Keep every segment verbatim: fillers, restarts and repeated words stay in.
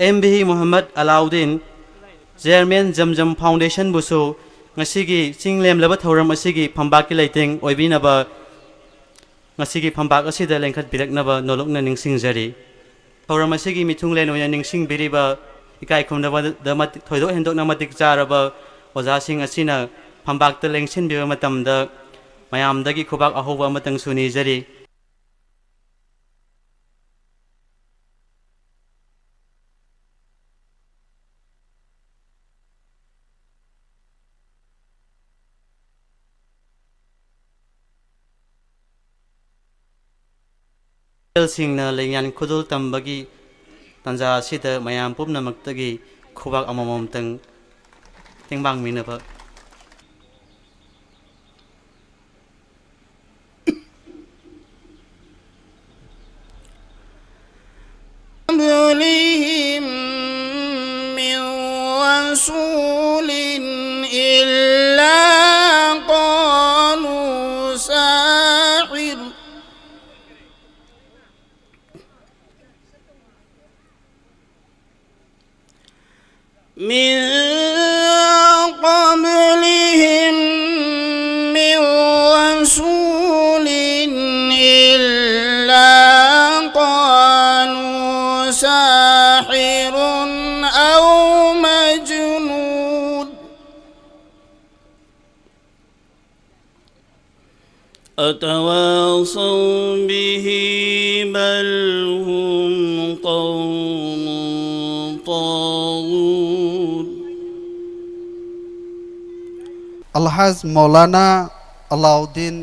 M V ꯃꯨꯍꯝꯃꯗ Alauddin, chairman ꯖꯝꯖꯝ ꯐꯥꯎꯟꯗꯦꯁꯟꯕꯨꯁꯨ ꯉꯁꯤꯒꯤ ꯆꯤꯡ ꯂꯦꯝꯂꯕ ꯊꯧꯔꯝ ꯑꯁꯤꯒꯤ ꯐꯝꯕꯥꯛꯀꯤ ꯂꯩꯇꯦꯡ ꯑꯣꯏꯕꯤꯅꯕ ꯉꯁꯤꯒꯤ ꯐꯝꯕꯥꯛ ꯑꯁꯤꯗ ꯂꯦꯡꯈꯠꯄꯤꯔꯛꯅꯕ ꯅꯣꯂꯨꯛꯅ ꯅꯤꯡꯁꯤꯡꯖꯔꯤ꯫ ꯊꯧꯔꯝ ꯑꯁꯤꯒꯤ ꯃꯤꯊꯨꯡꯂꯦꯟ ꯑꯣꯏꯅ ꯅꯤꯡꯁꯤꯡꯕꯤꯔꯤꯕ ꯏꯀꯥꯏ ꯈꯨꯝꯅꯕꯗ ꯃꯇꯤꯛ, ꯊꯣꯏꯗꯣꯛ ꯍꯦꯟꯗꯣꯛꯅ ꯃꯇꯤꯛ ꯆꯥꯔꯕ ꯑꯣꯖꯥꯁꯤꯡ ꯑꯁꯤꯅ ꯐꯝꯕꯥꯛꯇ ꯂꯦꯡꯁꯤꯟꯕꯤꯕ ꯃꯇꯝꯗ ꯃꯌꯥꯝꯗꯒꯤ ꯈꯨꯕꯥꯛ ꯑꯍꯧꯕ ꯑꯃꯇꯪꯁꯨ ꯅꯤꯖꯔꯤ꯫ ꯁꯤꯡꯅ ꯂꯦꯡꯌꯥꯟ ꯈꯨꯗꯣꯜ ꯇꯝꯕꯒꯤ ꯇꯥꯟꯖꯥ ꯑꯁꯤꯗ ꯃꯌꯥꯝ ꯄꯨꯝꯅꯃꯛꯇꯒꯤ ꯈꯨꯕꯥꯛ ꯑꯃꯃꯝꯇꯪ ꯇꯦꯡꯕꯥꯡꯃꯤꯟꯅꯕ꯫ قبلهم من رسول إلا قالوا ساحر. من قبلهم من رسول إلا قالوا ساحر أو مجنون. أتواصوا به بل هم قوم طاغون. ꯑꯜꯍꯥꯖ ꯃꯧꯂꯥꯅꯥ ꯑꯂꯥꯎꯗꯤꯟ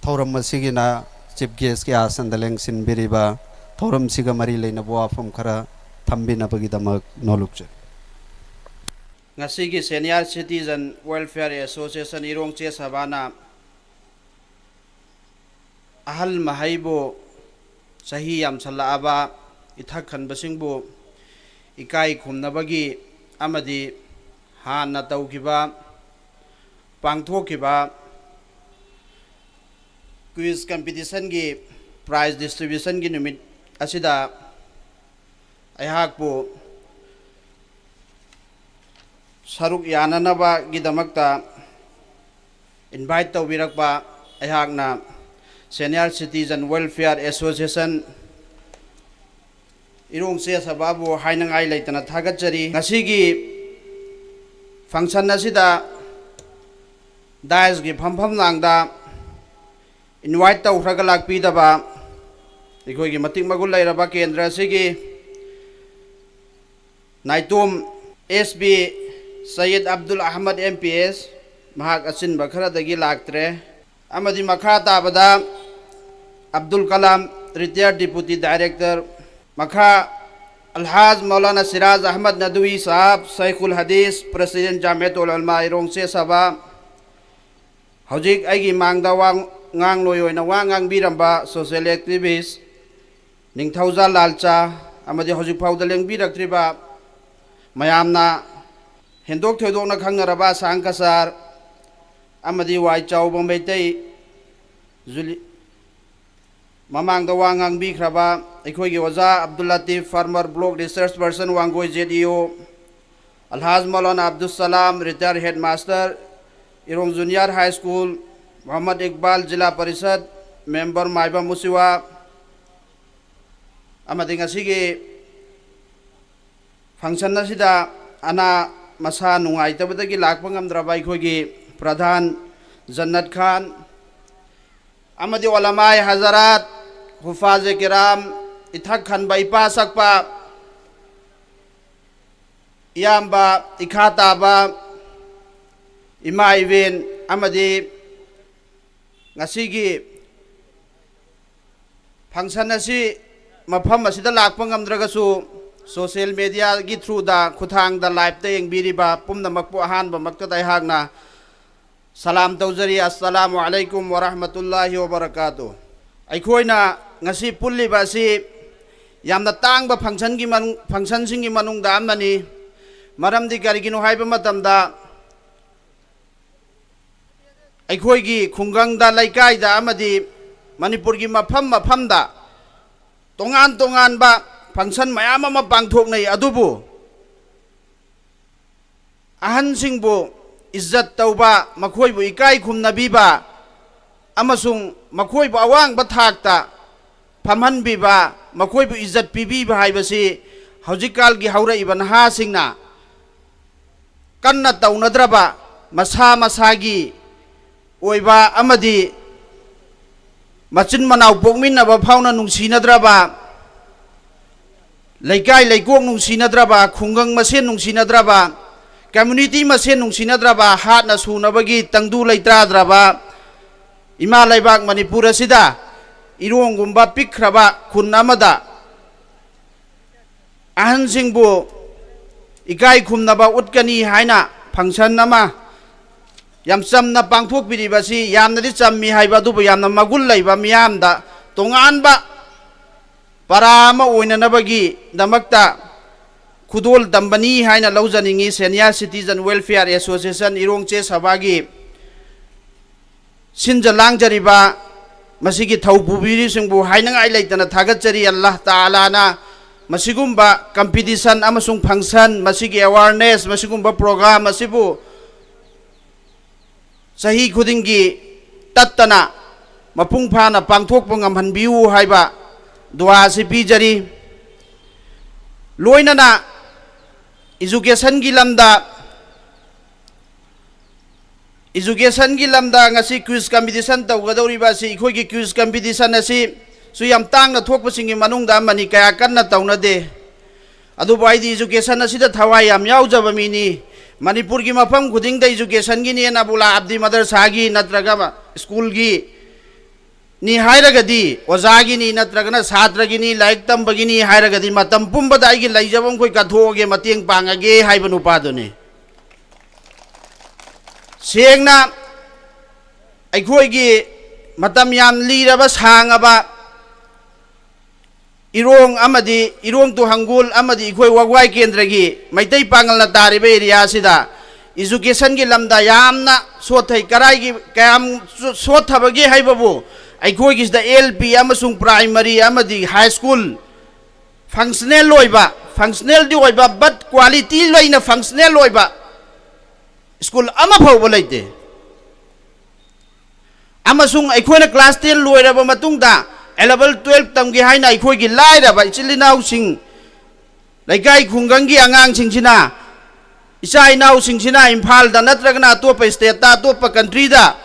ꯊꯧꯔꯝ ꯑꯁꯤꯒꯤꯅ ꯆꯤꯐ ꯒꯦꯁꯀꯤ ꯑꯥꯁꯟꯗ ꯂꯦꯡꯁꯤꯟꯕꯤꯔꯤꯕ ꯊꯧꯔꯝꯁꯤꯒ ꯃꯔꯤ ꯂꯩꯅꯕ ꯋꯥꯐꯝ ꯈꯔ ꯊꯝꯕꯤꯅꯕꯒꯤꯗꯃꯛ ꯅꯣꯂꯨꯛꯆꯔꯤ꯫ ꯉꯁꯤꯒꯤ ꯁꯦꯅꯤꯌꯔ ꯁꯤꯇꯤꯖꯟ ꯋꯦꯜꯐꯤꯌꯔ ꯑꯦꯁꯣꯁꯤꯌꯦꯁꯟ ꯏꯔꯣꯡ ꯆꯦ ꯁꯚꯥꯅ ꯑꯍꯜ ꯃꯍꯩꯕꯨ, ꯆꯍꯤ ꯌꯥꯝꯁꯜꯂꯛꯑꯕ ꯏꯊꯛ ꯈꯟꯕꯁꯤꯡꯕꯨ ꯏꯀꯥꯏ ꯈꯨꯝꯅꯕꯒꯤ ꯑꯃꯗꯤ ꯍꯥꯟꯅ ꯇꯧꯈꯤꯕ, ꯄꯥꯡꯊꯣꯛꯈꯤꯕ ꯀ꯭ꯋꯤꯖ ꯀꯝꯄꯤꯇꯤꯁꯟꯒꯤ ꯄ꯭ꯔꯥꯏꯖ ꯗꯤꯁꯇ꯭ꯔꯤꯕ꯭ꯌꯨꯁꯟꯒꯤ ꯅꯨꯃꯤꯠ ꯑꯁꯤꯗ ꯑꯩꯍꯥꯛꯄꯨ ꯁꯔꯨꯛ ꯌꯥꯅꯅꯕꯒꯤꯗꯃꯛꯇ invite ꯇꯧꯕꯤꯔꯛꯄ ꯑꯩꯍꯥꯛꯅ Senior Citizen Welfare Association ꯏꯔꯣꯡ ꯆꯦ ꯁꯚꯥꯕꯨ ꯍꯥꯏꯅꯉꯥꯏ ꯂꯩꯇꯅ ꯊꯥꯒꯠꯆꯔꯤ꯫ ꯉꯁꯤꯒꯤ function ꯑꯁꯤꯗ dais ꯀꯤ ꯐꯝꯐꯝ ꯂꯥꯡꯗ invite ꯇꯧꯈ꯭ꯔꯒ ꯂꯥꯛꯄꯤꯗꯕ ꯑꯩꯈꯣꯏꯒꯤ ꯃꯇꯤꯛ ꯃꯒꯨꯟ ꯂꯩꯔꯕ ꯀꯦꯟꯗ꯭ꯔ ꯑꯁꯤꯒꯤ ꯅꯥꯏꯇꯣꯝ S B Syed Abdul Ahmad M P S, ꯃꯍꯥꯛ ꯑꯆꯤꯟꯕ ꯈꯔꯗꯒꯤ ꯂꯥꯛꯇ꯭ꯔꯦ, ꯑꯃꯗꯤ ꯃꯈꯥ ꯇꯥꯕꯗ Abdul Kalam, retired Deputy Director, ꯃꯈꯥ ꯑꯜꯍꯥꯖ ꯃꯧꯂꯥꯅꯥ ꯁꯤꯔꯥꯖ ꯑꯍꯃꯗ ꯅꯗꯋꯤ ꯁꯥꯍꯕ, ꯁꯥꯏꯈꯨꯜ ꯍꯗꯤꯁ, President ꯖꯥꯃꯤꯌꯥꯇꯨꯜ ꯎꯂꯃꯥ ꯏꯔꯣꯡ ꯆꯦ ꯁꯚꯥ, ꯍꯧꯖꯤꯛ ꯑꯩꯒꯤ ꯃꯥꯡꯗ ꯋꯥ ꯉꯥꯡꯂꯣꯏ ꯑꯣꯏꯅ ꯋꯥ ꯉꯥꯡꯕꯤꯔꯝꯕ social activist ꯅꯤꯡꯊꯧꯖꯥ ꯂꯥꯜꯆꯥ, ꯑꯃꯗꯤ ꯍꯧꯖꯤꯛ ꯐꯥꯎꯗ ꯂꯦꯡꯕꯤꯔꯛꯇ꯭ꯔꯤꯕ ꯃꯌꯥꯝꯅ ꯍꯦꯟꯗꯣꯛ ꯊꯣꯏꯗꯣꯛꯅ ꯈꯪꯅꯔꯕ ꯑꯁꯥꯡ ꯀꯁꯥꯔ ꯑꯃꯗꯤ ꯋꯥꯏ ꯆꯥꯎꯕ ꯃꯩꯇꯩ ꯖꯨꯂꯤ-, ꯃꯃꯥꯡꯗ ꯋꯥ ꯉꯥꯡꯕꯤꯈ꯭ꯔꯕ ꯑꯩꯈꯣꯏꯒꯤ ꯑꯣꯖꯥ Abdul ꯂꯇꯤꯐ, former block research person Wangoi Z E O, ꯑꯜꯍꯥꯖ Maulana Abdul ꯁꯂꯥꯝ, retired headmaster, ꯏꯔꯣꯡ Junior High School, ꯃꯨꯍꯝꯃꯗ ꯏꯛꯕꯥꯜ, ꯖꯤꯂꯥ ꯄꯔꯤꯁꯠ member, ꯃꯥꯏꯕꯝ ꯎꯆꯤꯋꯥ, ꯑꯃꯗꯤ ꯉꯁꯤꯒꯤ function ꯑꯁꯤꯗ ꯑꯅꯥ ꯃꯁꯥ ꯅꯨꯡꯉꯥꯏꯇꯕꯗꯒꯤ ꯂꯥꯛꯄ ꯉꯝꯗ꯭ꯔꯕ ꯑꯩꯈꯣꯏꯒꯤ ꯄ꯭ꯔꯙꯥꯟ ꯖꯟꯅꯠ ꯈꯥꯟ, ꯑꯃꯗꯤ ꯎꯂꯃꯥꯏ ꯍꯖꯔꯥꯠ, ꯍꯨꯐꯥꯖꯦ ꯀꯤꯔꯥꯝ, ꯏꯊꯛ ꯈꯟꯕ, ꯏꯄꯥ ꯁꯛꯄ, ꯏꯌꯥꯝꯕ, ꯏꯈꯥ ꯇꯥꯕ, ꯏꯃꯥ ꯏꯕꯦꯟ, ꯑꯃꯗꯤ ꯉꯁꯤꯒꯤ function ꯑꯁꯤ ꯃꯐꯝ ꯑꯁꯤꯗ ꯂꯥꯛꯄ ꯉꯝꯗ꯭ꯔꯒꯁꯨ social media ꯒꯤ through ꯗ, ꯈꯨꯠꯊꯥꯡꯗ live ꯇ ꯌꯦꯡꯕꯤꯔꯤꯕ ꯄꯨꯝꯅꯃꯛꯄꯨ ꯑꯍꯥꯟꯕꯃꯛꯇꯗ ꯑꯩꯍꯥꯛꯅ ꯁꯂꯥꯝ ꯇꯧꯖꯔꯤ꯫ ꯑꯁꯁꯂꯥꯃꯨ ꯑꯂꯩꯀꯨꯝ ꯋꯔꯍꯃꯇꯨꯜꯂꯥꯍꯤ ꯋꯕꯔꯀꯥꯇꯨ꯫ ꯑꯩꯈꯣꯏꯅ ꯉꯁꯤ ꯄꯨꯜꯂꯤꯕ ꯑꯁꯤ ꯌꯥꯝꯅ ꯇꯥꯡꯕ function ꯒꯤ ꯃꯅꯨꯡ-, function ꯁꯤꯡꯒꯤ ꯃꯅꯨꯡꯗ ꯑꯃꯅꯤ꯫ ꯃꯔꯝꯗꯤ ꯀꯔꯤꯒꯤꯅꯣ ꯍꯥꯏꯕ ꯃꯇꯝꯗ, ꯑꯩꯈꯣꯏꯒꯤ ꯈꯨꯡꯒꯪꯗ, ꯂꯩꯀꯥꯏꯗ ꯑꯃꯗꯤ ꯃꯅꯤꯄꯨꯔꯒꯤ ꯃꯐꯝ ꯃꯐꯝꯗ ꯇꯣꯉꯥꯟ ꯇꯣꯉꯥꯟꯕ function ꯃꯌꯥꯝ ꯑꯃ ꯄꯥꯡꯊꯣꯛꯅꯩ꯫ ꯑꯗꯨꯕꯨ ꯑꯍꯟꯁꯤꯡꯕꯨ ꯏꯖꯠ ꯇꯧꯕ, ꯃꯈꯣꯏꯕꯨ ꯏꯀꯥꯏ ꯈꯨꯝꯅꯕꯤꯕ ꯑꯃꯁꯨꯡ ꯃꯈꯣꯏꯕꯨ ꯑꯋꯥꯡꯕ ꯊꯥꯛꯇ ꯐꯝꯍꯟꯕꯤꯕ, ꯃꯈꯣꯏꯕꯨ ꯏꯖꯠ ꯄꯤꯕꯤꯕ ꯍꯥꯏꯕꯁꯤ ꯍꯧꯖꯤꯛꯀꯥꯜꯒꯤ ꯍꯧꯔꯛꯏꯕ ꯅꯍꯥꯁꯤꯡꯅ ꯀꯟꯅ ꯇꯧꯅꯗ꯭ꯔꯕ, ꯃꯁꯥ ꯃꯁꯥꯒꯤ ꯑꯣꯏꯕ ꯑꯃꯗꯤ ꯃꯆꯤꯟ ꯃꯅꯥꯎ ꯄꯣꯛꯃꯤꯟꯅꯕ ꯐꯥꯎꯅ ꯅꯨꯡꯁꯤꯅꯗ꯭ꯔꯕ, ꯂꯩꯀꯥꯏ ꯂꯩꯀꯣꯛ ꯅꯨꯡꯁꯤꯅꯗ꯭ꯔꯕ, ꯈꯨꯡꯒꯪ ꯃꯁꯦꯟ ꯅꯨꯡꯁꯤꯅꯗ꯭ꯔꯕ, community ꯃꯁꯦꯟ ꯅꯨꯡꯁꯤꯅꯗ꯭ꯔꯕ, ꯍꯥꯠꯅ ꯁꯨꯅꯕꯒꯤ ꯇꯪꯗꯨ ꯂꯩꯇꯥꯗ꯭ꯔꯕ, ꯏꯃꯥ ꯂꯩꯕꯥꯛ ꯃꯅꯤꯄꯨꯔ ꯑꯁꯤꯗ ꯏꯔꯣꯡꯒꯨꯝꯕ ꯄꯤꯛꯈ꯭ꯔꯕ ꯈꯨꯟ ꯑꯃꯗ ꯑꯍꯟꯁꯤꯡꯕꯨ ꯏꯀꯥꯏ ꯈꯨꯝꯅꯕ ꯎꯠꯀꯅꯤ ꯍꯥꯏꯅ function ꯑꯃ ꯌꯥꯝ ꯆꯝꯅ ꯄꯥꯡꯊꯣꯛꯄꯤꯔꯤꯕ ꯑꯁꯤ ꯌꯥꯝꯅꯗꯤ ꯆꯝꯃꯤ ꯍꯥꯏꯕ, ꯑꯗꯨꯕꯨ ꯌꯥꯝꯅ ꯃꯒꯨꯟ ꯂꯩꯕ, ꯃꯤꯌꯥꯝꯗ ꯇꯣꯉꯥꯟꯕ ꯄꯔꯥ ꯑꯃ ꯑꯣꯏꯅꯅꯕꯒꯤꯗꯃꯛꯇ ꯈꯨꯗꯣꯜ ꯇꯝꯕꯅꯤ ꯍꯥꯏꯅ ꯂꯧꯖꯅꯤꯡꯏ꯫ Senior Citizen Welfare Association ꯏꯔꯣꯡ ꯆꯦ ꯁꯚꯥꯒꯤ ꯁꯤꯟꯖ ꯂꯥꯡꯖꯔꯤꯕ ꯃꯁꯤꯒꯤ ꯊꯧ ꯄꯨꯕꯤꯔꯤꯁꯤꯡꯕꯨ ꯍꯥꯏꯅꯉꯥꯏ ꯂꯩꯇꯅ ꯊꯥꯒꯠꯆꯔꯤ꯫ ꯑꯜꯂꯥꯍ ꯇꯥꯂꯥꯅ ꯃꯁꯤꯒꯨꯝꯕ competition ꯑꯃꯁꯨꯡ function, ꯃꯁꯤꯒꯤ awareness, ꯃꯁꯤꯒꯨꯝꯕ program ꯑꯁꯤꯕꯨ ꯆꯍꯤ ꯈꯨꯗꯤꯡꯒꯤ ꯇꯠꯇꯅ ꯃꯄꯨꯡ ꯐꯥꯅ ꯄꯥꯡꯊꯣꯛꯄ ꯉꯝꯍꯟꯕꯤꯌꯨ ꯍꯥꯏꯕ ꯗꯨꯋꯥ ꯑꯁꯤ ꯄꯤꯖꯔꯤ꯫ ꯂꯣꯏꯅꯅ educationꯒꯤ ꯂꯝꯗ, educationꯒꯤ ꯂꯝꯗ ꯉꯁꯤ quiz competition ꯇꯧꯒꯗꯧꯔꯤꯕ ꯑꯁꯤ, ꯑꯩꯈꯣꯏꯒꯤ quiz competition ꯑꯁꯤ ꯁꯨ ꯌꯥꯝ ꯇꯥꯡꯅ ꯊꯣꯛꯄꯁꯤꯡꯒꯤ ꯃꯅꯨꯡꯗ ꯑꯃꯅꯤ, ꯀꯌꯥ ꯀꯟꯅ ꯇꯧꯅꯗꯦ꯫ ꯑꯗꯨꯕꯨ ꯑꯩꯗꯤ education ꯑꯁꯤꯗ ꯊꯋꯥꯏ ꯌꯥꯝ ꯌꯥꯎꯖꯕ ꯃꯤꯅꯤ꯫ ꯃꯅꯤꯄꯨꯔꯒꯤ ꯃꯐꯝ ꯈꯨꯗꯤꯡꯗ educationꯒꯤꯅꯦꯅ ꯕꯨꯂꯥ ꯑꯕꯗꯤ ꯃꯗꯔꯁꯥꯒꯤ ꯅꯠꯇ꯭ꯔꯒ schoolꯒꯤ ꯅꯤ ꯍꯥꯏꯔꯒꯗꯤ, ꯑꯣꯖꯥꯒꯤꯅꯤ ꯅꯠꯇ꯭ꯔꯒꯅ ꯁꯥꯇ꯭ꯔꯒꯤꯅꯤ, ꯂꯥꯏꯔꯤꯛ ꯇꯝꯕꯒꯤꯅꯤ ꯍꯥꯏꯔꯒꯗꯤ, ꯃꯇꯝ ꯄꯨꯝꯕꯗ ꯑꯩꯒꯤ ꯂꯩꯖꯕ ꯃꯈꯩ ꯀꯠꯊꯣꯛꯑꯒꯦ, ꯃꯇꯦꯡ ꯄꯥꯡꯉꯒꯦ ꯍꯥꯏꯕ ꯅꯨꯄꯥꯗꯨꯅꯤ꯫ ꯁꯦꯡꯅ ꯑꯩꯈꯣꯏꯒꯤ ꯃꯇꯝ ꯌꯥꯝ ꯂꯤꯔꯕ, ꯁꯥꯡꯉꯕ ꯏꯔꯣꯡ ꯑꯃꯗꯤ ꯏꯔꯣꯡ ꯇꯨ ꯍꯪꯒꯣꯜ ꯑꯃꯗꯤ ꯑꯩꯈꯣꯏ ꯋꯥꯒ꯭ꯋꯥꯏ ꯀꯦꯟꯗ꯭ꯔꯒꯤ ꯃꯩꯇꯩ ꯄꯥꯉꯜꯅ ꯇꯥꯔꯤꯕ area ꯑꯁꯤꯗ educationꯒꯤ ꯂꯝꯗ ꯌꯥꯝꯅ ꯁꯣꯠꯊꯩ꯫ ꯀꯔꯥꯏꯒꯤ, ꯀꯌꯥꯝ ꯁꯣꯠꯊꯕꯒꯦ ꯍꯥꯏꯕꯕꯨ, ꯑꯩꯈꯣꯏꯒꯤꯁꯤꯗ L P ꯑꯃꯁꯨꯡ primary ꯑꯃꯗꯤ high school ꯐꯪꯁꯅꯦꯜ ꯑꯣꯏꯕ, ꯐꯪꯁꯅꯦꯜꯗꯤ ꯑꯣꯏꯕ, ꯕꯠ ꯀ꯭ꯋꯥꯂꯤꯇꯤ ꯂꯩꯅ ꯐꯪꯁꯅꯦꯜ ꯑꯣꯏꯕ ꯁ꯭ꯀꯨꯜ ꯑꯃ ꯐꯥꯎꯕ ꯂꯩꯇꯦ꯫ ꯑꯃꯁꯨꯡ ꯑꯩꯈꯣꯏꯅ ꯀ꯭ꯂꯥꯁ ꯇꯦꯟ ꯂꯣꯏꯔꯕ ꯃꯇꯨꯡꯗ ꯑꯦꯂꯦꯕꯜ ꯇꯨꯌꯦꯜꯞ ꯇꯝꯒꯦ ꯍꯥꯏꯅ ꯑꯩꯈꯣꯏꯒꯤ ꯂꯥꯏꯔꯕ ꯏꯆꯤꯜ ꯏꯅꯥꯎꯁꯤꯡ, ꯂꯩꯀꯥꯏ ꯈꯨꯡꯒꯪꯒꯤ ꯑꯉꯥꯡꯁꯤꯡꯁꯤꯅ, ꯏꯆꯥ ꯏꯅꯥꯎꯁꯤꯡꯁꯤꯅ ꯏꯝꯐꯥꯜꯗ ꯅꯠꯇ꯭ꯔꯒꯅ ꯑꯇꯣꯞꯄ ꯁ꯭ꯇꯦꯠꯇ, ꯑꯇꯣꯞꯄ ꯀꯟꯇ꯭ꯔꯤꯗ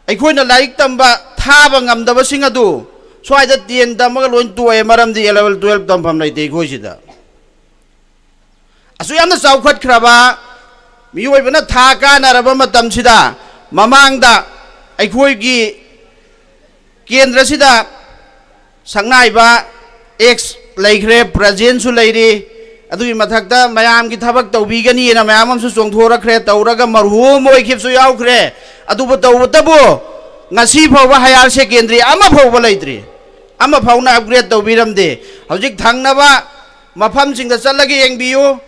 ꯑꯩꯈꯣꯏꯅ ꯂꯥꯏꯔꯤꯛ ꯇꯝꯕ ꯊꯥꯕ ꯉꯝꯗꯕꯁꯤꯡ ꯑꯗꯨ ꯁ꯭ꯋꯥꯏꯗ ꯇꯦꯟ ꯇꯝꯃꯒ ꯂꯣꯏ ꯇꯣꯛꯑꯦ꯫ ꯃꯔꯝꯗꯤ ꯑꯦꯂꯦꯕꯜ ꯇꯨꯌꯦꯜꯞ ꯇꯝꯐꯝ ꯂꯩꯇꯦ ꯑꯩꯈꯣꯏꯁꯤꯗ꯫ ꯑꯁꯨꯛ ꯌꯥꯝꯅ ꯆꯥꯎꯈꯠꯈ꯭ꯔꯕ, ꯃꯤꯑꯣꯏꯕꯅ ꯊꯥ ꯀꯥꯟꯅꯔꯕ ꯃꯇꯝꯁꯤꯗ, ꯃꯃꯥꯡꯗ ꯑꯩꯈꯣꯏꯒꯤ ꯀꯦꯟꯗ꯭ꯔꯁꯤꯗ ꯁꯛꯅꯥꯏꯕ ꯑꯦꯛꯁ ꯂꯩꯈ꯭ꯔꯦ, ꯄ꯭ꯔꯖꯦꯟꯁꯨ ꯂꯩꯔꯤ, ꯑꯗꯨꯒꯤ ꯃꯊꯛꯇ ꯃꯌꯥꯝꯒꯤ ꯊꯕꯛ ꯇꯧꯕꯤꯒꯅꯤꯅ ꯃꯌꯥꯝ ꯑꯃꯁꯨ ꯆꯣꯡꯊꯣꯔꯛꯈ꯭ꯔꯦ, ꯇꯧꯔꯒ ꯃꯔꯨꯝ ꯑꯣꯏꯈꯤꯕꯁꯨ ꯌꯥꯎꯈ꯭ꯔꯦ꯫ ꯑꯗꯨꯕꯨ ꯇꯧꯕꯇꯕꯨ ꯉꯁꯤ ꯐꯥꯎꯕ ꯍꯥꯌꯔ ꯁꯦꯀꯦꯟꯗꯔꯤ ꯑꯃ ꯐꯥꯎꯕ ꯂꯩꯇ꯭ꯔꯤ, ꯑꯃ ꯐꯥꯎꯅ ꯑꯞꯒ꯭ꯔꯦꯗ ꯇꯧꯕꯤꯔꯝꯗꯦ꯫ ꯍꯧꯖꯤꯛ ꯊꯪꯅꯕ ꯃꯐꯝꯁꯤꯡꯗ ꯆꯠꯂꯒ ꯌꯦꯡꯕꯤꯌꯨ꯫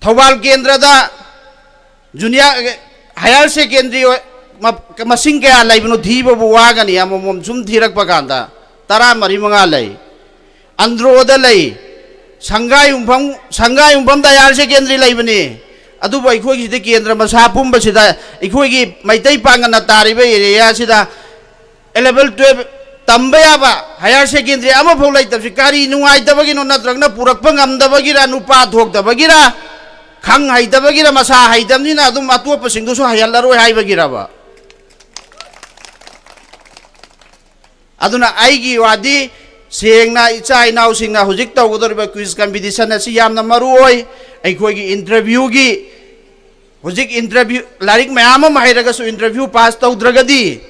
ꯊꯧꯕꯥꯜ ꯀꯦꯟꯗ꯭ꯔꯗ ꯖꯨꯅꯤꯌꯔ, ꯍꯥꯌꯔ ꯁꯦꯀꯦꯟꯗꯔꯤ ꯑꯣꯏ-, ꯃ-, ꯃꯁꯤꯡ ꯀꯌꯥ ꯂꯩꯕꯅꯣ ꯊꯤꯕꯕꯨ ꯋꯥꯒꯅꯤ꯫ ꯑꯃꯃꯝ ꯁꯨꯝ ꯊꯤꯔꯛꯄ ꯀꯥꯟꯗ ꯇꯔꯥ ꯃꯔꯤ ꯃꯉꯥ ꯂꯩ꯫ ꯑꯟꯗ꯭ꯔꯣꯗ ꯂꯩ, ꯁꯪꯒꯥꯏꯌꯨꯝꯐꯝ, ꯁꯪꯒꯥꯏꯌꯨꯝꯐꯝꯗ ꯍꯥꯌꯔ ꯁꯦꯀꯦꯟꯗꯔꯤ ꯂꯩꯕꯅꯤ꯫ ꯑꯗꯨꯕꯨ ꯑꯩꯈꯣꯏꯒꯤꯁꯤꯗ ꯀꯦꯟꯗ꯭ꯔ ꯃꯁꯥ ꯄꯨꯝꯕꯁꯤꯗ ꯑꯩꯈꯣꯏꯒꯤ ꯃꯩꯇꯩ ꯄꯥꯡꯒꯜꯅ ꯇꯥꯔꯤꯕ ꯑꯦꯔꯤꯌꯥꯁꯤꯗ ꯑꯦꯂꯦꯕꯜ ꯇꯨꯌꯦꯜꯞ ꯇꯝꯕ ꯌꯥꯕ ꯍꯥꯌꯔ ꯁꯦꯀꯦꯟꯗꯔꯤ ꯑꯃꯐꯥꯎ ꯂꯩꯇꯕꯁꯤ ꯀꯔꯤ ꯅꯨꯡꯉꯥꯏꯇꯕꯒꯤꯅꯣ? ꯅꯠꯇ꯭ꯔꯒꯅ ꯄꯨꯔꯛꯄ ꯉꯝꯗꯕꯒꯤꯔ, ꯅꯨꯄꯥ ꯊꯣꯛꯇꯕꯒꯤꯔ, ꯈꯪ ꯍꯩꯇꯕꯒꯤꯔ, ꯃꯁꯥ ꯍꯩꯇꯕꯅꯤꯅ ꯑꯗꯨꯝ ꯑꯇꯣꯞꯄꯁꯤꯡꯗꯨꯁꯨ ꯍꯩꯍꯜꯂꯔꯣꯏ ꯍꯥꯏꯕꯒꯤꯔꯕ? ꯑꯗꯨꯅ ꯑꯩꯒꯤ ꯋꯥꯗꯤ ꯁꯦꯡꯅ ꯏꯆꯥ ꯏꯅꯥꯎꯁꯤꯡꯅ ꯍꯧꯖꯤꯛ ꯇꯧꯒꯗꯧꯔꯤꯕ ꯀ꯭ꯋꯤꯖ ꯀꯝꯄꯤꯇꯤꯁꯟ ꯑꯁꯤ ꯌꯥꯝꯅ ꯃꯔꯨ ꯑꯣꯏ꯫ ꯑꯩꯈꯣꯏꯒꯤ ꯏꯟꯇꯔꯚ꯭ꯌꯨꯒꯤ, ꯍꯧꯖꯤꯛ ꯏꯟꯇꯔꯚ꯭ꯌꯨ, ꯂꯥꯏꯔꯤꯛ ꯃꯌꯥꯝ ꯑꯃ ꯍꯩꯔꯒꯁꯨ ꯏꯟꯇꯔꯚ꯭ꯌꯨ ꯄꯥꯁ ꯇꯧꯗ꯭ꯔꯒꯗꯤ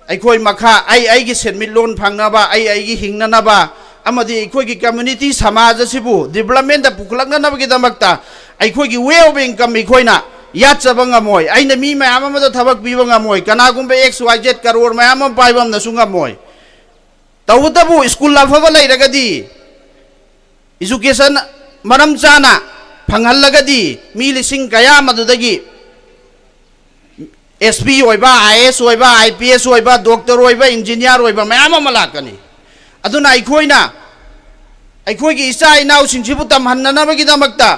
ꯑꯩꯈꯣꯏ ꯃꯈꯥ, ꯑꯩ ꯑꯩꯒꯤ ꯁꯦꯟꯃꯤꯠꯂꯣꯟ ꯐꯪꯅꯕ, ꯑꯩ ꯑꯩꯒꯤ ꯍꯤꯡꯅꯅꯕ, ꯑꯃꯗꯤ ꯑꯩꯈꯣꯏꯒꯤ ꯀꯝꯃ꯭ꯌꯨꯅꯤꯇꯤ ꯁꯃꯥꯖ ꯑꯁꯤꯕꯨ ꯗꯤꯕꯂꯞꯃꯦꯟꯗ ꯄꯨꯈꯠꯂꯛꯅꯅꯕꯒꯤꯗꯃꯛꯇ ꯑꯩꯈꯣꯏꯒꯤ ꯋꯦ ꯑꯣꯐ ꯏꯟꯀꯝ ꯑꯩꯈꯣꯏꯅ ꯌꯥꯠꯆꯕ ꯉꯝꯃꯣꯏ꯫ ꯑꯩꯅ ꯃꯤ ꯃꯌꯥꯝ ꯑꯃꯗ ꯊꯕꯛ ꯄꯤꯕ ꯉꯝꯃꯣꯏ꯫ ꯀꯅꯥꯒꯨꯝꯕ ꯑꯦꯛꯁ ꯋꯥꯏ ꯖꯦꯠ ꯀꯔꯣꯔ ꯃꯌꯥꯝ ꯑꯃ ꯄꯥꯏꯕ ꯑꯃꯅꯁꯨ ꯉꯝꯃꯣꯏ꯫ ꯇꯧꯕꯇꯕꯨ ꯁ꯭ꯀꯨꯜ ꯑꯐꯕ ꯂꯩꯔꯒꯗꯤ, ꯏꯖꯨꯀꯦꯁꯟ ꯃꯔꯝ ꯆꯥꯅ ꯐꯪꯍꯜꯂꯒꯗꯤ ꯃꯤ ꯂꯤꯁꯤꯡ ꯀꯌꯥ ꯃꯗꯨꯗꯒꯤ ꯑꯦꯁ ꯄꯤ ꯑꯣꯏꯕ, ꯑꯥꯏ ꯑꯦꯁ ꯑꯣꯏꯕ, ꯑꯥꯏ ꯄꯤ ꯑꯦꯁ ꯑꯣꯏꯕ, ꯗꯣꯛꯇꯔ ꯑꯣꯏꯕ, ꯏꯟꯖꯤꯅꯤꯌꯥꯔ ꯑꯣꯏꯕ ꯃꯌꯥꯝ ꯑꯃ ꯂꯥꯛꯀꯅꯤ꯫ ꯑꯗꯨꯅ ꯑꯩꯈꯣꯏꯅ ꯑꯩꯈꯣꯏꯒꯤ ꯏꯆꯥ ꯏꯅꯥꯎꯁꯤꯡꯁꯤꯕꯨ ꯇꯝꯍꯟꯅꯅꯕꯒꯤꯗꯃꯛꯇ